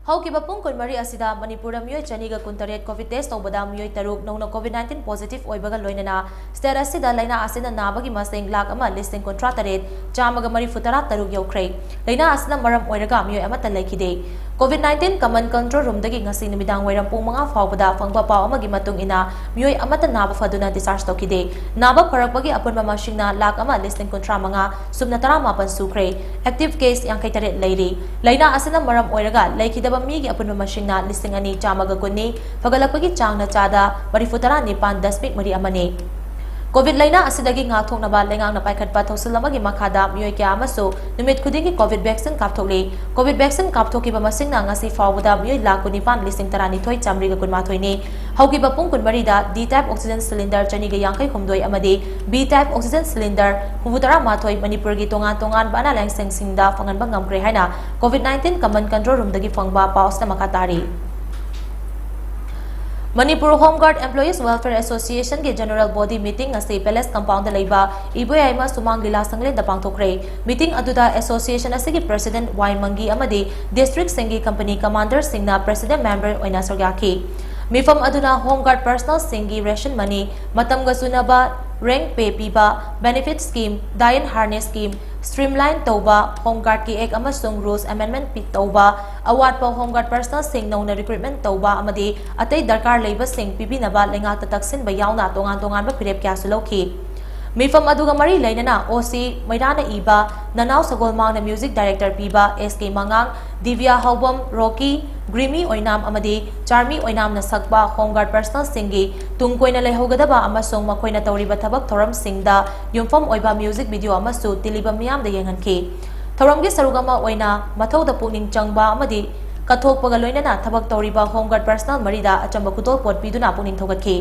ꯍꯧꯈꯤꯕ ꯄꯨꯡ ꯀꯨꯟꯃꯔꯤ ꯑꯁꯤꯗ ꯃꯅꯤꯄꯨꯔꯗ ꯃꯤꯑꯣꯏ ꯆꯅꯤꯒ ꯀꯨꯟꯇꯔꯦꯠ COVID test ꯇꯧꯕꯗ ꯃꯤꯑꯣꯏ ꯇꯔꯨꯛ ꯅꯧꯅ COVID nineteen positive ꯑꯣꯏꯕꯒ ꯂꯣꯏꯅꯅ state ꯑꯁꯤꯗ ꯂꯥꯏꯅꯥ ꯑꯁꯤꯅ ꯅꯥꯕꯒꯤ ꯃꯁꯤꯡ ꯂꯥꯈ ꯑꯃ ꯂꯤꯁꯤꯡ ꯀꯨꯟꯊ꯭ꯔꯥ ꯇꯔꯦꯠ ꯆꯥꯝꯃꯒ ꯃꯔꯤꯐꯨ ꯇꯔꯥ ꯇꯔꯨꯛ ꯌꯧꯈ꯭ꯔꯦ꯫ ꯂꯥꯏꯅꯥ ꯑꯁꯤꯅ ꯃꯔꯝ ꯑꯣꯏꯔꯒ ꯃꯤꯑꯣꯏ ꯑꯃꯠꯇ ꯂꯩꯈꯤꯗꯦ꯫ COVID nineteen common control roomꯗꯒꯤ ꯉꯁꯤ ꯅꯨꯃꯤꯗꯥꯡ ꯋꯥꯏꯔꯝ ꯄꯨꯡ ꯃꯉꯥ ꯐꯥꯎꯕꯗ ꯐꯪꯕ ꯄꯥꯎ ꯑꯃꯒꯤ ꯃꯇꯨꯡ ꯏꯟꯅ ꯃꯤꯑꯣꯏ ꯑꯃꯠꯇ ꯅꯥꯕ ꯐꯗꯨꯅ discharge ꯇꯧꯈꯤꯗꯦ꯫ ꯅꯥꯕ ꯐꯔꯛꯄꯒꯤ ꯑꯄꯨꯟꯕ ꯃꯁꯤꯡꯅ ꯂꯥꯈ ꯑꯃ ꯂꯤꯁꯤꯡ ꯀꯨꯟꯊ꯭ꯔꯥ ꯃꯉꯥ ꯁꯨꯞꯅ ꯇꯔꯥꯃꯥꯄꯟ ꯁꯨꯈ꯭ꯔꯦ꯫ Active case ꯌꯥꯡꯈꯩ ꯇꯔꯦꯠ ꯂꯩꯔꯤ꯫ ꯂꯥꯏꯅꯥ ꯑꯁꯤꯅ ꯃꯔꯝ ꯑꯣꯏꯔꯒ ꯂꯩꯈꯤꯗꯕ ꯃꯤꯒꯤ ꯑꯄꯨꯟꯕ ꯃꯁꯤꯡꯅ ꯂꯤꯁꯤꯡ ꯑꯅꯤ ꯆꯥꯝꯃꯒ ꯀꯨꯟꯅꯤ, ꯐꯒꯠꯂꯛꯄꯒꯤ ꯆꯥꯡꯅ ꯆꯥꯗ ꯃꯔꯤꯐꯨ ꯇꯔꯥ ꯅꯤꯄꯥꯟ ꯗꯁꯃꯤꯛ ꯃꯔꯤ ꯑꯃꯅꯤ꯫ COVID ꯂꯥꯏꯅꯥ ꯑꯁꯤꯗꯒꯤ ꯉꯥꯛꯊꯣꯛꯅꯕ ꯂꯩꯉꯥꯛꯅ ꯄꯥꯏꯈꯠꯄ ꯊꯧꯁꯤꯜ ꯑꯃꯒꯤ ꯃꯈꯥꯗ ꯃꯤꯑꯣꯏ ꯀꯌꯥ ꯑꯃꯁꯨ ꯅꯨꯃꯤꯠ ꯈꯨꯗꯤꯡꯒꯤ COVID vaccine ꯀꯥꯞꯊꯣꯛꯂꯤ꯫ COVID vaccine ꯀꯥꯞꯊꯣꯛꯈꯤꯕ ꯃꯁꯤꯡꯅ ꯉꯁꯤ ꯐꯥꯎꯕꯗ ꯃꯤꯑꯣꯏ ꯂꯥꯈ ꯀꯨꯟꯅꯤꯄꯥꯟ ꯂꯤꯁꯤꯡ ꯇꯔꯥꯅꯤꯊꯣꯏ ꯆꯥꯃꯔꯤꯒ ꯀꯨꯟꯃꯥꯊꯣꯏꯅꯤ꯫ ꯍꯧꯈꯤꯕ ꯄꯨꯡ ꯀꯨꯟꯃꯔꯤꯗ D type oxygen cylinder ꯆꯅꯤꯒ ꯌꯥꯡꯈꯩ ꯍꯨꯝꯗꯣꯏ ꯑꯃꯗꯤ B type oxygen cylinder ꯍꯨꯝꯐꯨ ꯇꯔꯥ ꯃꯥꯊꯣꯏ ꯃꯅꯤꯄꯨꯔꯒꯤ ꯇꯣꯉꯥꯟ ꯇꯣꯉꯥꯟꯕ ꯑꯅꯥ ꯂꯥꯏꯌꯦꯡꯁꯪꯁꯤꯡꯗ ꯐꯪꯍꯟꯕ ꯉꯝꯈ꯭ꯔꯦ ꯍꯥꯏꯅ COVID nineteen common control roomꯗꯒꯤ ꯐꯪꯕ ꯄꯥꯎ ꯑꯁꯤꯅ ꯃꯈꯥ ꯇꯥꯔꯤ꯫ Manipur Home Guard Employees Welfare Associationꯒꯤ general body meeting ꯉꯁꯤ Palace compoundꯗ ꯂꯩꯕ ꯏꯕꯣꯌꯥꯏꯃ ꯁꯨꯃꯥꯡ ꯂꯤꯂꯥ ꯁꯪꯂꯦꯟꯗ ꯄꯥꯡꯊꯣꯛꯈ꯭ꯔꯦ꯫ Meeting ꯑꯗꯨꯗ association ꯑꯁꯤꯒꯤ president ꯋꯥꯏ ꯃꯪꯒꯤ ꯑꯃꯗꯤ districtꯁꯤꯡꯒꯤ company commanderꯁꯤꯡꯅ president member ꯑꯣꯏꯅ ꯁꯔꯨꯛ ꯌꯥꯈꯤ꯫ ꯃꯤꯐꯝ ꯑꯗꯨꯅ Home Guard personnelꯁꯤꯡꯒꯤ ration money, ꯃꯇꯝꯒ ꯆꯨꯅꯕ rank pay ꯄꯤꯕ, benefit scheme, die and harness scheme, streamline ꯇꯧꯕ, Home Guardꯀꯤ act ꯑꯃꯁꯨꯡ rules amendment ꯄꯤ-, ꯇꯧꯕ, ꯑꯋꯥꯠꯄ Home Guard personnelꯁꯤꯡ ꯅꯧꯅ recruitment ꯇꯧꯕ ꯑꯃꯗꯤ ꯑꯇꯩ ꯗꯔꯀꯥꯔ ꯂꯩꯕꯁꯤꯡ ꯄꯤꯕꯤꯅꯕ ꯂꯩꯉꯥꯛꯇ ꯇꯛꯁꯤꯟꯕ ꯌꯥꯎꯅ ꯇꯣꯉꯥꯟ ꯇꯣꯉꯥꯟꯕ ꯐꯤꯔꯦꯞ ꯀꯌꯥꯁꯨ ꯂꯧꯈꯤ꯫ ꯃꯤꯐꯝ ꯑꯗꯨꯒ ꯃꯔꯤ ꯂꯩꯅꯅ O C ꯃꯩꯔꯥꯅ ꯏꯕ, ꯅꯅꯥꯎ ꯁꯒꯣꯜꯃꯥꯡꯅ music director ꯄꯤꯕ S K ꯃꯉꯥꯡ, ꯗꯤꯕ꯭ꯌꯥ ꯍꯥꯎꯕꯝ, ꯔꯣꯀꯤ, ꯒ꯭ꯔꯤꯃꯤ ꯑꯣꯏꯅꯥꯝ ꯑꯃꯗꯤ ꯆꯥꯔꯃꯤ ꯑꯣꯏꯅꯥꯝꯅ ꯁꯛꯄ Home Guard personnelꯁꯤꯡꯒꯤ ꯇꯨꯡ ꯀꯣꯏꯅ ꯂꯩꯍꯧꯒꯗꯕ ꯑꯃꯁꯨꯡ ꯃꯈꯣꯏꯅ ꯇꯧꯔꯤꯕ ꯊꯕꯛ ꯊꯧꯔꯝꯁꯤꯡꯗ ꯌꯨꯝꯐꯝ ꯑꯣꯏꯕ music video ꯑꯃꯁꯨ ꯇꯤꯜꯂꯤꯕ ꯃꯤꯌꯥꯝꯗ ꯌꯦꯡꯍꯟꯈꯤ꯫ ꯊꯧꯔꯝꯒꯤ ꯁꯔꯨꯛ ꯑꯃ ꯑꯣꯏꯅ ꯃꯊꯧꯗ ꯄꯨꯛꯅꯤꯡ ꯆꯪꯕ ꯑꯃꯗꯤ ꯀꯠꯊꯣꯛꯄꯒ ꯂꯣꯏꯅꯅ ꯊꯕꯛ ꯇꯧꯔꯤꯕ Home Guard personnel ꯃꯔꯤꯗ ꯑꯆꯝꯕ ꯈꯨꯗꯣꯜꯄꯣꯠ ꯄꯤꯗꯨꯅ ꯄꯨꯛꯅꯤꯡ ꯊꯧꯒꯠꯈꯤ꯫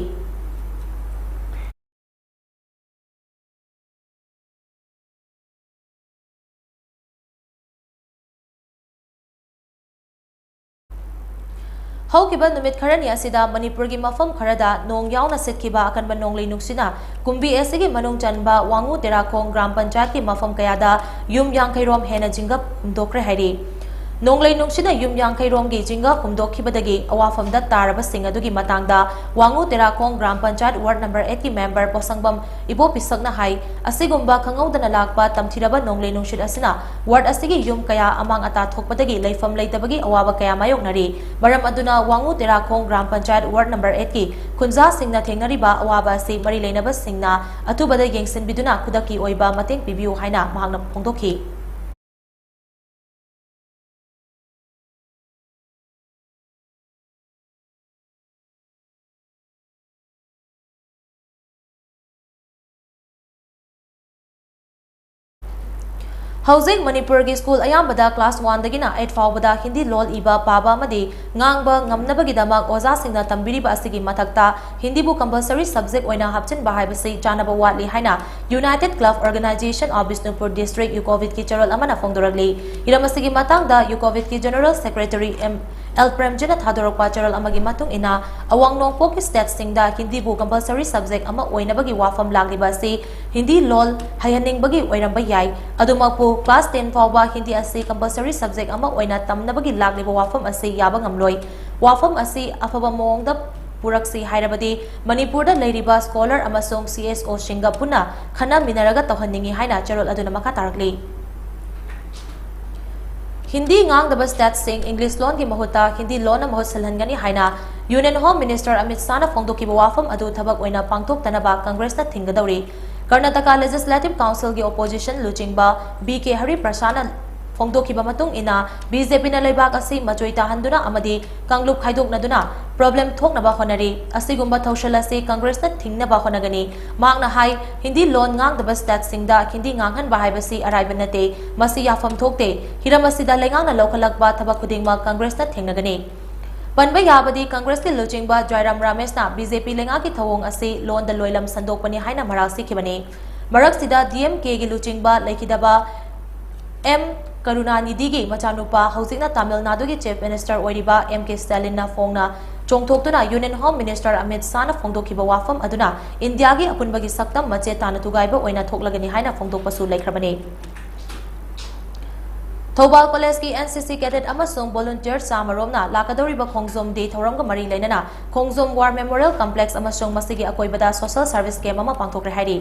ꯍꯧꯈꯤꯕ ꯅꯨꯃꯤꯠ ꯈꯔꯅꯤ ꯑꯁꯤꯗ ꯃꯅꯤꯄꯨꯔꯒꯤ ꯃꯐꯝ ꯈꯔꯗ ꯅꯣꯡ ꯌꯥꯎꯅ ꯁꯤꯠꯈꯤꯕ ꯑꯀꯟꯕ ꯅꯣꯡꯂꯩ ꯅꯨꯡꯁꯤꯠꯅ ꯀꯨꯝꯕꯤ ꯑꯁꯤꯒꯤ ꯃꯅꯨꯡ ꯆꯟꯕ ꯋꯥꯉꯨ ꯇꯦꯔꯥꯈꯣꯡ ꯒ꯭ꯔꯥꯝ ꯄꯟꯆꯥꯌꯠꯀꯤ ꯃꯐꯝ ꯀꯌꯥꯗ ꯌꯨꯝ ꯌꯥꯡꯈꯩ ꯔꯣꯝ ꯍꯦꯟꯅ ꯖꯤꯡꯒ ꯍꯨꯝꯗꯣꯛꯈ꯭ꯔꯦ ꯍꯥꯏꯔꯤ꯫ ꯅꯣꯡꯂꯩ ꯅꯨꯡꯁꯤꯠꯅ ꯌꯨꯝ ꯌꯥꯡꯈꯩ ꯔꯣꯝꯒꯤ ꯖꯤꯡꯒ ꯍꯨꯝꯗꯣꯛꯈꯤꯕꯗꯒꯤ ꯑꯋꯥꯐꯝꯗ ꯇꯥꯔꯕꯁꯤꯡ ꯑꯗꯨꯒꯤ ꯃꯇꯥꯡꯗ ꯋꯥꯉꯨ ꯇꯦꯔꯥꯈꯣꯡ ꯒ꯭ꯔꯥꯝ ꯄꯟꯆꯥꯌꯠ ꯋꯥꯔꯗ ꯅꯝꯕꯔ ꯑꯩꯠꯀꯤ ꯃꯦꯝꯕꯔ ꯄꯣꯁꯪꯕꯝ ꯏꯕꯣꯄꯤꯁꯛꯅ ꯍꯥꯏ, ꯑꯁꯤꯒꯨꯝꯕ ꯈꯪꯍꯧꯗꯅ ꯂꯥꯛꯄ ꯇꯝꯊꯤꯔꯕ ꯅꯣꯡꯂꯩ ꯅꯨꯡꯁꯤꯠ ꯑꯁꯤꯅ ꯋꯥꯔꯗ ꯑꯁꯤꯒꯤ ꯌꯨꯝ ꯀꯌꯥ ꯑꯃꯥꯡ ꯑꯇꯥ ꯊꯣꯛꯄꯗꯒꯤ ꯂꯩꯐꯝ ꯂꯩꯇꯕꯒꯤ ꯑꯋꯥꯕ ꯀꯌꯥ ꯃꯥꯌꯣꯛꯅꯔꯤ꯫ ꯃꯔꯝ ꯑꯗꯨꯅ ꯋꯥꯉꯨ ꯇꯦꯔꯥꯈꯣꯡ ꯒ꯭ꯔꯥꯝ ꯄꯟꯆꯥꯌꯠ ꯋꯥꯔꯗ ꯅꯝꯕꯔ ꯑꯩꯠꯀꯤ ꯈꯨꯟꯖꯥꯁꯤꯡꯅ ꯊꯦꯡꯅꯔꯤꯕ ꯑꯋꯥꯕ ꯑꯁꯤ ꯃꯔꯤ ꯂꯩꯅꯕꯁꯤꯡꯅ ꯑꯊꯨꯕꯗ ꯌꯦꯡꯁꯤꯟꯕꯤꯗꯨꯅ ꯈꯨꯗꯛꯀꯤ ꯑꯣꯏꯕ ꯃꯇꯦꯡ ꯄꯤꯕꯤꯌꯨ ꯍꯥꯏꯅ ꯃꯍꯥꯛꯅ ꯐꯣꯡꯗꯣꯛꯈꯤ꯫ ꯍꯧꯖꯤꯛ ꯃꯅꯤꯄꯨꯔꯒꯤ ꯁ꯭ꯀꯨꯜ ꯑꯌꯥꯝꯕꯗ ꯀ꯭ꯂꯥꯁ ꯋꯥꯟꯗꯒꯤꯅ ꯑꯩꯠ ꯐꯥꯎꯕꯗ ꯍꯤꯟꯗꯤ ꯂꯣꯜ ꯏꯕ, ꯄꯥꯕ ꯑꯃꯗꯤ ꯉꯥꯡꯕ ꯉꯝꯅꯕꯒꯤꯗꯃꯛ ꯑꯣꯖꯥꯁꯤꯡꯅ ꯇꯝꯕꯤꯔꯤꯕ ꯑꯁꯤꯒꯤ ꯃꯊꯛꯇ ꯍꯤꯟꯗꯤꯕꯨ ꯀꯝꯄꯜꯁꯔꯤ ꯁꯕꯖꯦꯛ ꯑꯣꯏꯅ ꯍꯥꯞꯆꯤꯟꯕ ꯍꯥꯏꯕꯁꯤ ꯆꯥꯅꯕ ꯋꯥꯠꯂꯤ ꯍꯥꯏꯅ United Club Organization of Bishnupur District ꯌꯨꯀꯣꯚꯤꯠꯀꯤ ꯆꯦꯔꯣꯜ ꯑꯃꯅ ꯐꯣꯡꯗꯣꯔꯛꯂꯤ꯫ ꯍꯤꯔꯝ ꯑꯁꯤꯒꯤ ꯃꯇꯥꯡꯗ ꯌꯨꯀꯣꯚꯤꯠꯀꯤ ꯖꯦꯅꯔꯦꯜ ꯁꯦꯀ꯭ꯔꯦꯇꯔꯤ ꯑꯦꯝ ꯑꯦꯜ ꯄ꯭ꯔꯦꯝꯖꯤꯅ ꯊꯥꯗꯣꯔꯛꯄ ꯆꯦꯔꯣꯜ ꯑꯃꯒꯤ ꯃꯇꯨꯡ ꯏꯟꯅ, ꯑꯋꯥꯡ ꯅꯣꯡꯄꯣꯛꯀꯤ ꯁ꯭ꯇꯦꯠꯁꯤꯡꯗ ꯍꯤꯟꯗꯤꯕꯨ ꯀꯝꯄꯜꯁꯔꯤ ꯁꯕꯖꯦꯛ ꯑꯃ ꯑꯣꯏꯅꯕꯒꯤ ꯋꯥꯐꯝ ꯂꯥꯛꯂꯤꯕ ꯑꯁꯤ ꯍꯤꯟꯗꯤ ꯂꯣꯜ ꯍꯩꯍꯟꯅꯤꯡꯕꯒꯤ ꯑꯣꯏꯔꯝꯕ ꯌꯥꯏ꯫ ꯑꯗꯨꯃꯛꯄꯨ, ꯀ꯭ꯂꯥꯁ ꯇꯦꯟ ꯐꯥꯎꯕ ꯍꯤꯟꯗꯤ ꯑꯁꯤ ꯀꯝꯄꯜꯁꯔꯤ ꯁꯕꯖꯦꯛ ꯑꯃ ꯑꯣꯏꯅ ꯇꯝꯅꯕꯒꯤ ꯂꯥꯛꯂꯤꯕ ꯋꯥꯐꯝ ꯑꯁꯤ ꯌꯥꯕ ꯉꯝꯂꯣꯏ꯫ ꯋꯥꯐꯝ ꯑꯁꯤ ꯑꯐꯕ ꯃꯑꯣꯡꯗ ꯄꯨꯔꯛꯁꯤ ꯍꯥꯏꯔꯕꯗꯤ, ꯃꯅꯤꯄꯨꯔꯗ ꯂꯩꯔꯤꯕ ꯁ꯭ꯀꯣꯂꯔ ꯑꯃꯁꯨꯡ ꯁꯤ ꯑꯦꯁ ꯑꯣꯁꯤꯡꯒ ꯄꯨꯟꯅ ꯈꯟꯅ ꯃꯤꯟꯅꯔꯒ ꯇꯧꯍꯟꯅꯤꯡꯏ ꯍꯥꯏꯅ ꯆꯦꯔꯣꯜ ꯑꯗꯨꯅ ꯃꯈꯥ ꯇꯥꯔꯛꯂꯤ꯫ ꯍꯤꯟꯗꯤ ꯉꯥꯡꯗꯕ ꯁ꯭ꯇꯦꯠꯁꯤꯡ ꯏꯪꯂꯤꯁ ꯂꯣꯟꯒꯤ ꯃꯍꯨꯠꯇ ꯍꯤꯟꯗꯤ ꯂꯣꯟꯅ ꯃꯍꯨꯠ ꯁꯤꯜꯍꯟꯒꯅꯤ ꯍꯥꯏꯅ ꯌꯨꯅꯤꯌꯟ ꯍꯣꯝ ꯃꯤꯅꯤꯁꯇꯔ ꯑꯃꯤꯠ ꯁꯥꯍꯅ ꯐꯣꯡꯗꯣꯛꯈꯤꯕ ꯋꯥꯐꯝ ꯑꯗꯨ ꯊꯕꯛ ꯑꯣꯏꯅ ꯄꯥꯡꯊꯣꯛꯇꯅꯕ ꯀꯪꯒ꯭ꯔꯦꯁꯅ ꯊꯤꯡꯒꯗꯧꯔꯤ꯫ ꯀꯔꯅꯥꯇꯀꯥ ꯂꯦꯖꯤꯁꯂꯦꯇꯤꯚ ꯀꯥꯎꯟꯁꯤꯜꯒꯤ ꯑꯣꯄꯣꯖꯤꯁꯟ ꯂꯨꯆꯤꯡꯕ ꯕꯤ ꯀꯦ ꯍꯔꯤꯄ꯭ꯔꯁꯥꯗꯅ ꯐꯣꯡꯗꯣꯛꯈꯤꯕ ꯃꯇꯨꯡ ꯏꯟꯅ, ꯕꯤ ꯖꯦ ꯄꯤꯅ ꯂꯩꯕꯥꯛ ꯑꯁꯤ ꯃꯆꯣꯏ ꯇꯥꯍꯟꯗꯨꯅ ꯑꯃꯗꯤ ꯀꯥꯡꯂꯨꯞ ꯈꯥꯏꯗꯣꯛꯅꯗꯨꯅ ꯄ꯭ꯔꯣꯕ꯭ꯂꯦꯝ ꯊꯣꯛꯅꯕ ꯍꯣꯠꯅꯔꯤ꯫ ꯑꯁꯤꯒꯨꯝꯕ ꯊꯧꯁꯤꯜ ꯑꯁꯤ ꯀꯪꯒ꯭ꯔꯦꯁꯅ ꯊꯤꯡꯅꯕ ꯍꯣꯠꯅꯒꯅꯤ꯫ ꯃꯍꯥꯛꯅ ꯍꯥꯏ, ꯍꯤꯟꯗꯤ ꯂꯣꯟ ꯉꯥꯡꯗꯕ ꯁ꯭ꯇꯦꯠꯁꯤꯡꯗ ꯍꯤꯟꯗꯤ ꯉꯥꯡꯍꯟꯕ ꯍꯥꯏꯕꯁꯤ ꯑꯔꯥꯏꯕ ꯅꯠꯇꯦ꯫ ꯃꯁꯤ ꯌꯥꯐꯝ ꯊꯣꯛꯇꯦ꯫ ꯍꯤꯔꯝ ꯑꯁꯤꯗ ꯂꯩꯉꯥꯛꯅ ꯂꯧꯈꯠꯂꯛꯄ ꯊꯕꯛ ꯈꯨꯗꯤꯡꯃꯛ ꯀꯪꯒ꯭ꯔꯦꯁꯅ ꯊꯦꯡꯅꯒꯅꯤ꯫ ꯄꯟꯕ ꯌꯥꯕꯗꯤ, ꯀꯪꯒ꯭ꯔꯦꯁꯀꯤ ꯂꯨꯆꯤꯡꯕ ꯖꯣꯏꯔꯥꯝ ꯔꯥꯃꯦꯁꯅ ꯕꯤ ꯖꯦ ꯄꯤ ꯂꯩꯉꯥꯛꯀꯤ ꯊꯧꯑꯣꯡ ꯑꯁꯤ ꯂꯣꯟꯗ ꯂꯣꯏꯂꯝ ꯁꯟꯗꯣꯛꯄꯅꯤ ꯍꯥꯏꯅ ꯃꯔꯥꯜ ꯁꯤꯈꯤꯕꯅꯤ꯫ ꯃꯔꯛꯁꯤꯗ ꯗꯤ ꯑꯦꯝ ꯀꯦꯒꯤ ꯂꯨꯆꯤꯡꯕ ꯂꯩꯈꯤꯗꯕ ꯑꯦꯝ ꯀꯔꯨꯅꯥꯅꯤꯙꯤꯒꯤ ꯃꯆꯥꯅꯨꯄꯥ, ꯍꯧꯖꯤꯛꯅ ꯇꯥꯃꯤꯜ ꯅꯥꯗꯨꯒꯤ ꯆꯤꯐ ꯃꯤꯅꯤꯁꯇꯔ ꯑꯣꯏꯔꯤꯕ ꯑꯦꯝ ꯀꯦ ꯁ꯭ꯇꯥꯂꯤꯟꯅ ꯐꯣꯡꯅ ꯆꯣꯡꯊꯣꯛꯇꯨꯅ ꯌꯨꯅꯤꯌꯟ ꯍꯣꯝ ꯃꯤꯅꯤꯁꯇꯔ ꯑꯃꯤꯠ ꯁꯥꯍꯅ ꯐꯣꯡꯗꯣꯛꯈꯤꯕ ꯋꯥꯐꯝ ꯑꯗꯨꯅ ꯏꯟꯗꯤꯌꯥꯒꯤ ꯑꯄꯨꯟꯕꯒꯤ ꯁꯛꯇꯝ ꯃꯆꯦꯠ ꯇꯥꯅ ꯊꯨꯒꯥꯏꯕ ꯑꯣꯏꯅ ꯊꯣꯛꯂꯒꯅꯤ ꯍꯥꯏꯅ ꯐꯣꯡꯗꯣꯛꯄꯁꯨ ꯂꯩꯈ꯭ꯔꯕꯅꯤ꯫ ꯊꯧꯕꯥꯜ ꯀꯣꯂꯦꯖꯀꯤ NCC cadet ꯑꯃꯁꯨꯡ volunteer ꯆꯥꯃꯔꯣꯝꯅ ꯂꯥꯛꯀꯗꯧꯔꯤꯕ ꯈꯣꯡꯖꯣꯝ day ꯊꯧꯔꯝꯒ ꯃꯔꯤ ꯂꯩꯅꯅ ꯈꯣꯡꯖꯣꯝ War Memorial Complex ꯑꯃꯁꯨꯡ ꯃꯁꯤꯒꯤ ꯑꯀꯣꯏꯕꯗ social service camp ꯑꯃ ꯄꯥꯡꯊꯣꯛꯈ꯭ꯔꯦ ꯍꯥꯏꯔꯤ꯫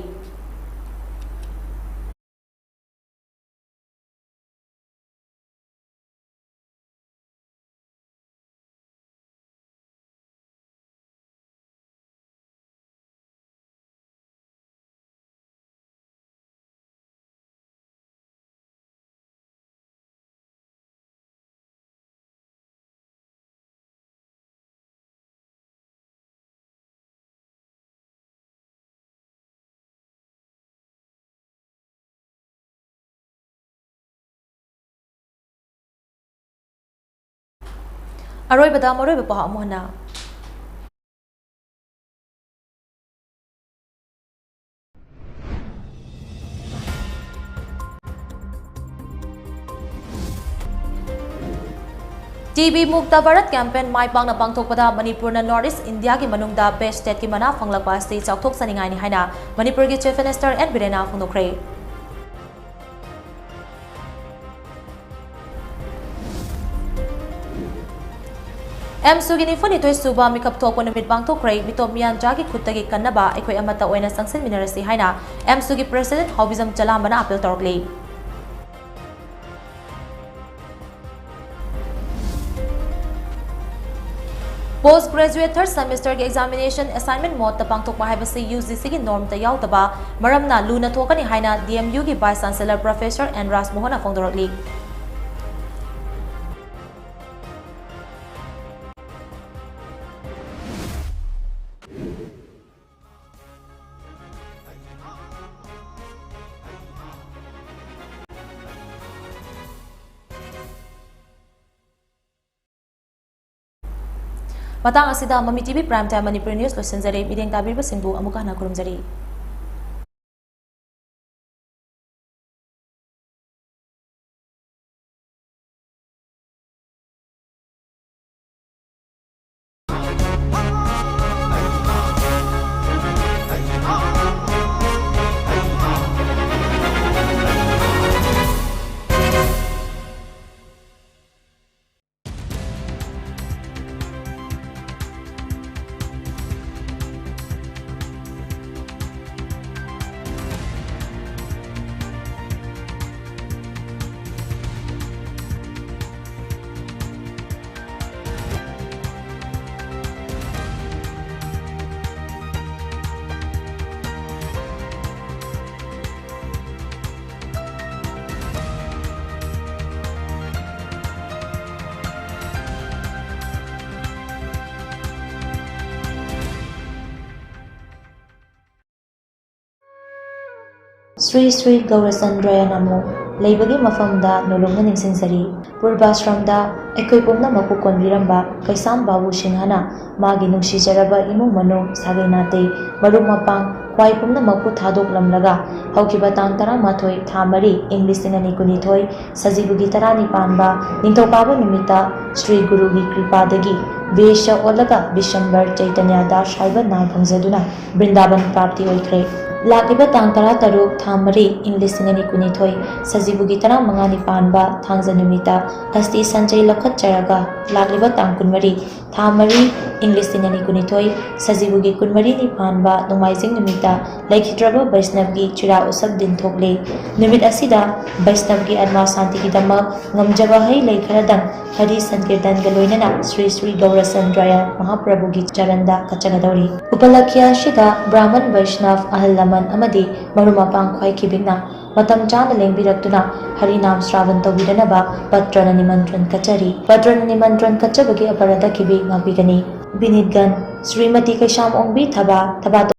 ꯑꯔꯣꯏꯕꯗ ꯃꯔꯨꯑꯣꯏꯕ ꯄꯥꯎ ꯑꯃꯨꯛ ꯍꯟꯅ꯫ TB Mukta Bharat campaign ꯃꯥꯏ ꯄꯥꯛꯅ ꯄꯥꯡꯊꯣꯛꯄꯗ ꯃꯅꯤꯄꯨꯔꯅ North East Indiaꯒꯤ ꯃꯅꯨꯡꯗ best stateꯀꯤ ꯃꯅꯥ ꯐꯪꯂꯛꯄ ꯑꯁꯤ ꯆꯥꯎꯊꯣꯛꯆꯅꯤꯡꯉꯥꯏꯅꯤ ꯍꯥꯏꯅ ꯃꯅꯤꯄꯨꯔꯒꯤ Chief Minister N ꯕꯤꯔꯦꯟꯅ ꯐꯣꯡꯗꯣꯛꯈ꯭ꯔꯦ꯫ ꯑꯦꯝꯁꯨꯒꯤ ꯅꯤꯐꯨꯅꯤꯊꯣꯏ ꯁꯨꯕ ꯃꯤꯀꯞ ꯊꯣꯛꯄ ꯅꯨꯃꯤꯠ ꯄꯥꯡꯊꯣꯛꯈ꯭ꯔꯦ꯫ ꯃꯤꯇꯣꯞ ꯃꯤꯌꯥꯟꯆꯥꯒꯤ ꯈꯨꯠꯇꯒꯤ ꯀꯟꯅꯕ ꯑꯩꯈꯣꯏ ꯑꯃꯠꯇ ꯑꯣꯏꯅ ꯆꯪꯁꯤꯟꯃꯤꯟꯅꯔꯁꯤ ꯍꯥꯏꯅ ꯑꯦꯝꯁꯨꯒꯤ President ꯍꯥꯎꯕꯤꯖꯝ ꯆꯂꯥꯝꯕꯅ appeal ꯇꯧꯔꯛꯂꯤ꯫ Post graduate third semesterꯒꯤ examination assignment modeꯇ ꯄꯥꯡꯊꯣꯛꯄ ꯍꯥꯏꯕꯁꯤ UGCꯒꯤ normꯇ ꯌꯥꯎꯗꯕ ꯃꯔꯝꯅ ꯂꯨꯅ ꯊꯣꯛꯀꯅꯤ ꯍꯥꯏꯅ DMUꯒꯤ Vice Chancellor Professor N ꯔꯥꯖꯃꯣꯍꯟꯅ ꯐꯣꯡꯗꯣꯔꯛꯂꯤ꯫ ꯃꯇꯥꯡ ꯑꯁꯤꯗ ꯃꯃꯤ TV Prime Time Manipuri news ꯂꯣꯏꯁꯤꯟꯖꯔꯦ꯫ ꯃꯤꯠꯌꯦꯡ ꯇꯥꯕꯤꯔꯤꯕꯁꯤꯡꯕꯨ ꯑꯃꯨꯛꯀ ꯍꯟꯅ ꯈꯨꯔꯨꯝꯖꯔꯤ꯫ ꯁ꯭ꯔꯤ ꯁ꯭ꯔꯤ ꯒꯧꯔꯆꯟꯗ꯭ꯔꯌ ꯅꯃꯣ ꯂꯩꯕꯒꯤ ꯃꯐꯝꯗ ꯅꯣꯂꯨꯛꯅ ꯅꯤꯡꯁꯤꯡꯖꯔꯤ꯫ ꯄꯨꯔꯕꯥꯁ꯭ꯔꯝꯗ ꯑꯩꯈꯣꯏ ꯄꯨꯝꯅꯃꯛꯄꯨ ꯀꯣꯟꯕꯤꯔꯝꯕ ꯀꯩꯁꯥꯝ ꯕꯥꯕꯨ ꯁꯤꯡꯍꯅ ꯃꯥꯒꯤ ꯅꯨꯡꯁꯤꯖꯔꯕ ꯏꯃꯨꯡ ꯃꯅꯨꯡ, ꯁꯥꯒꯩ ꯅꯥꯇꯩ, ꯃꯔꯨꯞ ꯃꯄꯥꯡ, ꯈ꯭ꯋꯥꯏ ꯄꯨꯝꯅꯃꯛꯄꯨ ꯊꯥꯗꯣꯛꯂꯝꯂꯒ ꯍꯧꯈꯤꯕ ꯇꯥꯡ ꯇꯔꯥꯃꯥꯊꯣꯏ ꯊꯥ ꯃꯔꯤ ꯏꯪ ꯂꯤꯁꯤꯡ ꯑꯅꯤ ꯀꯨꯟꯅꯤꯊꯣꯏ ꯁꯖꯤꯕꯨꯒꯤ ꯇꯔꯥꯅꯤꯄꯥꯟꯕ ꯅꯤꯡꯊꯧꯀꯥꯕ ꯅꯨꯃꯤꯠꯇ ꯁ꯭ꯔꯤ ꯒꯨꯔꯨꯒꯤ ꯀ꯭ꯔꯤꯄꯥꯗꯒꯤ ꯚꯦꯁ ꯑꯣꯜꯂꯒ ꯕꯤꯁꯝꯕꯔ ꯆꯩꯇꯟꯌ ꯗꯥꯁ ꯍꯥꯏꯕ ꯅꯥꯝ ꯐꯪꯖꯗꯨꯅ ꯕ꯭ꯔꯤꯟꯗꯥꯕꯟ ꯄ꯭ꯔꯥꯞꯇꯤ ꯑꯣꯏꯈ꯭ꯔꯦ꯫ ꯂꯥꯛꯂꯤꯕ ꯇꯥꯡ ꯇꯔꯥꯇꯔꯨꯛ ꯊꯥ ꯃꯔꯤ ꯏꯪ ꯂꯤꯁꯤꯡ ꯑꯅꯤ ꯀꯨꯟꯅꯤꯊꯣꯏ ꯁꯖꯤꯕꯨꯒꯤ ꯇꯔꯥꯃꯉꯥꯅꯤ ꯄꯥꯟꯕ ꯊꯥꯡꯖ ꯅꯨꯃꯤꯠꯇ ꯑꯁꯇꯤ ꯁꯟꯖꯩ ꯂꯧꯈꯠꯆꯔꯒ ꯂꯥꯛꯂꯤꯕ ꯇꯥꯡ ꯀꯨꯟꯃꯔꯤ ꯊꯥ ꯃꯔꯤ ꯏꯪ ꯂꯤꯁꯤꯡ ꯑꯅꯤ ꯀꯨꯟꯅꯤꯊꯣꯏ ꯁꯖꯤꯕꯨꯒꯤ ꯀꯨꯟꯃꯔꯤꯅꯤ ꯄꯥꯟꯕ ꯅꯣꯡꯃꯥꯏꯖꯤꯡ ꯅꯨꯃꯤꯠꯇ ꯂꯩꯈꯤꯗ꯭ꯔꯕ ꯕꯩꯁꯅꯕꯒꯤ ꯆꯤꯔꯥ ꯎꯁꯞ ꯗꯤꯟ ꯊꯣꯛꯂꯦ꯫ ꯅꯨꯃꯤꯠ ꯑꯁꯤꯗ ꯕꯩꯁꯅꯕꯒꯤ ꯑꯥꯠꯃꯥ ꯁꯥꯟꯇꯤꯒꯤꯗꯃꯛ ꯉꯝꯖꯕ ꯍꯩ ꯂꯩ ꯈꯔꯗꯪ ꯍꯔꯤ ꯁꯟꯀꯤꯔꯇꯟꯒ ꯂꯣꯏꯅꯅ ꯁ꯭ꯔꯤ ꯁ꯭ꯔꯤ ꯒꯧꯔꯆꯟꯗ꯭ꯔꯌ ꯃꯍꯥꯄ꯭ꯔꯚꯨꯒꯤ ꯆꯔꯟꯗ ꯀꯠꯆꯒꯗꯧꯔꯤ꯫ ꯎꯄꯂꯛꯈ꯭ꯌ ꯑꯁꯤꯗ ꯕ꯭ꯔꯥꯍꯃꯟ ꯕꯩꯁꯅꯕ, ꯑꯍꯜ ꯂꯃꯟ ꯑꯃꯗꯤ ꯃꯔꯨꯞ ꯃꯄꯥꯡ ꯈ꯭ꯋꯥꯏ ꯈꯤꯕꯤꯛꯅ ꯃꯇꯝ ꯆꯥꯅ ꯂꯦꯡꯕꯤꯔꯛꯇꯨꯅ ꯍꯔꯤꯅꯥꯝ ꯁ꯭ꯔꯥꯕꯟ ꯇꯧꯕꯤꯗꯅꯕ ꯄꯠꯇ꯭ꯔꯅ ꯅꯤꯃꯟꯇ꯭ꯔꯟ ꯀꯠꯆꯔꯤ꯫ ꯄꯠꯇ꯭ꯔꯅ ꯅꯤꯃꯟꯇ꯭ꯔꯟ ꯀꯠꯆꯕꯒꯤ ꯑꯄꯔꯗ ꯈꯤꯕꯤꯛ ꯉꯥꯛꯄꯤꯒꯅꯤ꯫ ꯕꯤꯅꯤꯠꯒꯟ, ꯁ꯭ꯔꯤꯃꯇꯤ ꯀꯩꯁꯥꯝ ꯑꯣꯡꯕꯤ ꯊꯕꯥ, ꯊꯕꯥ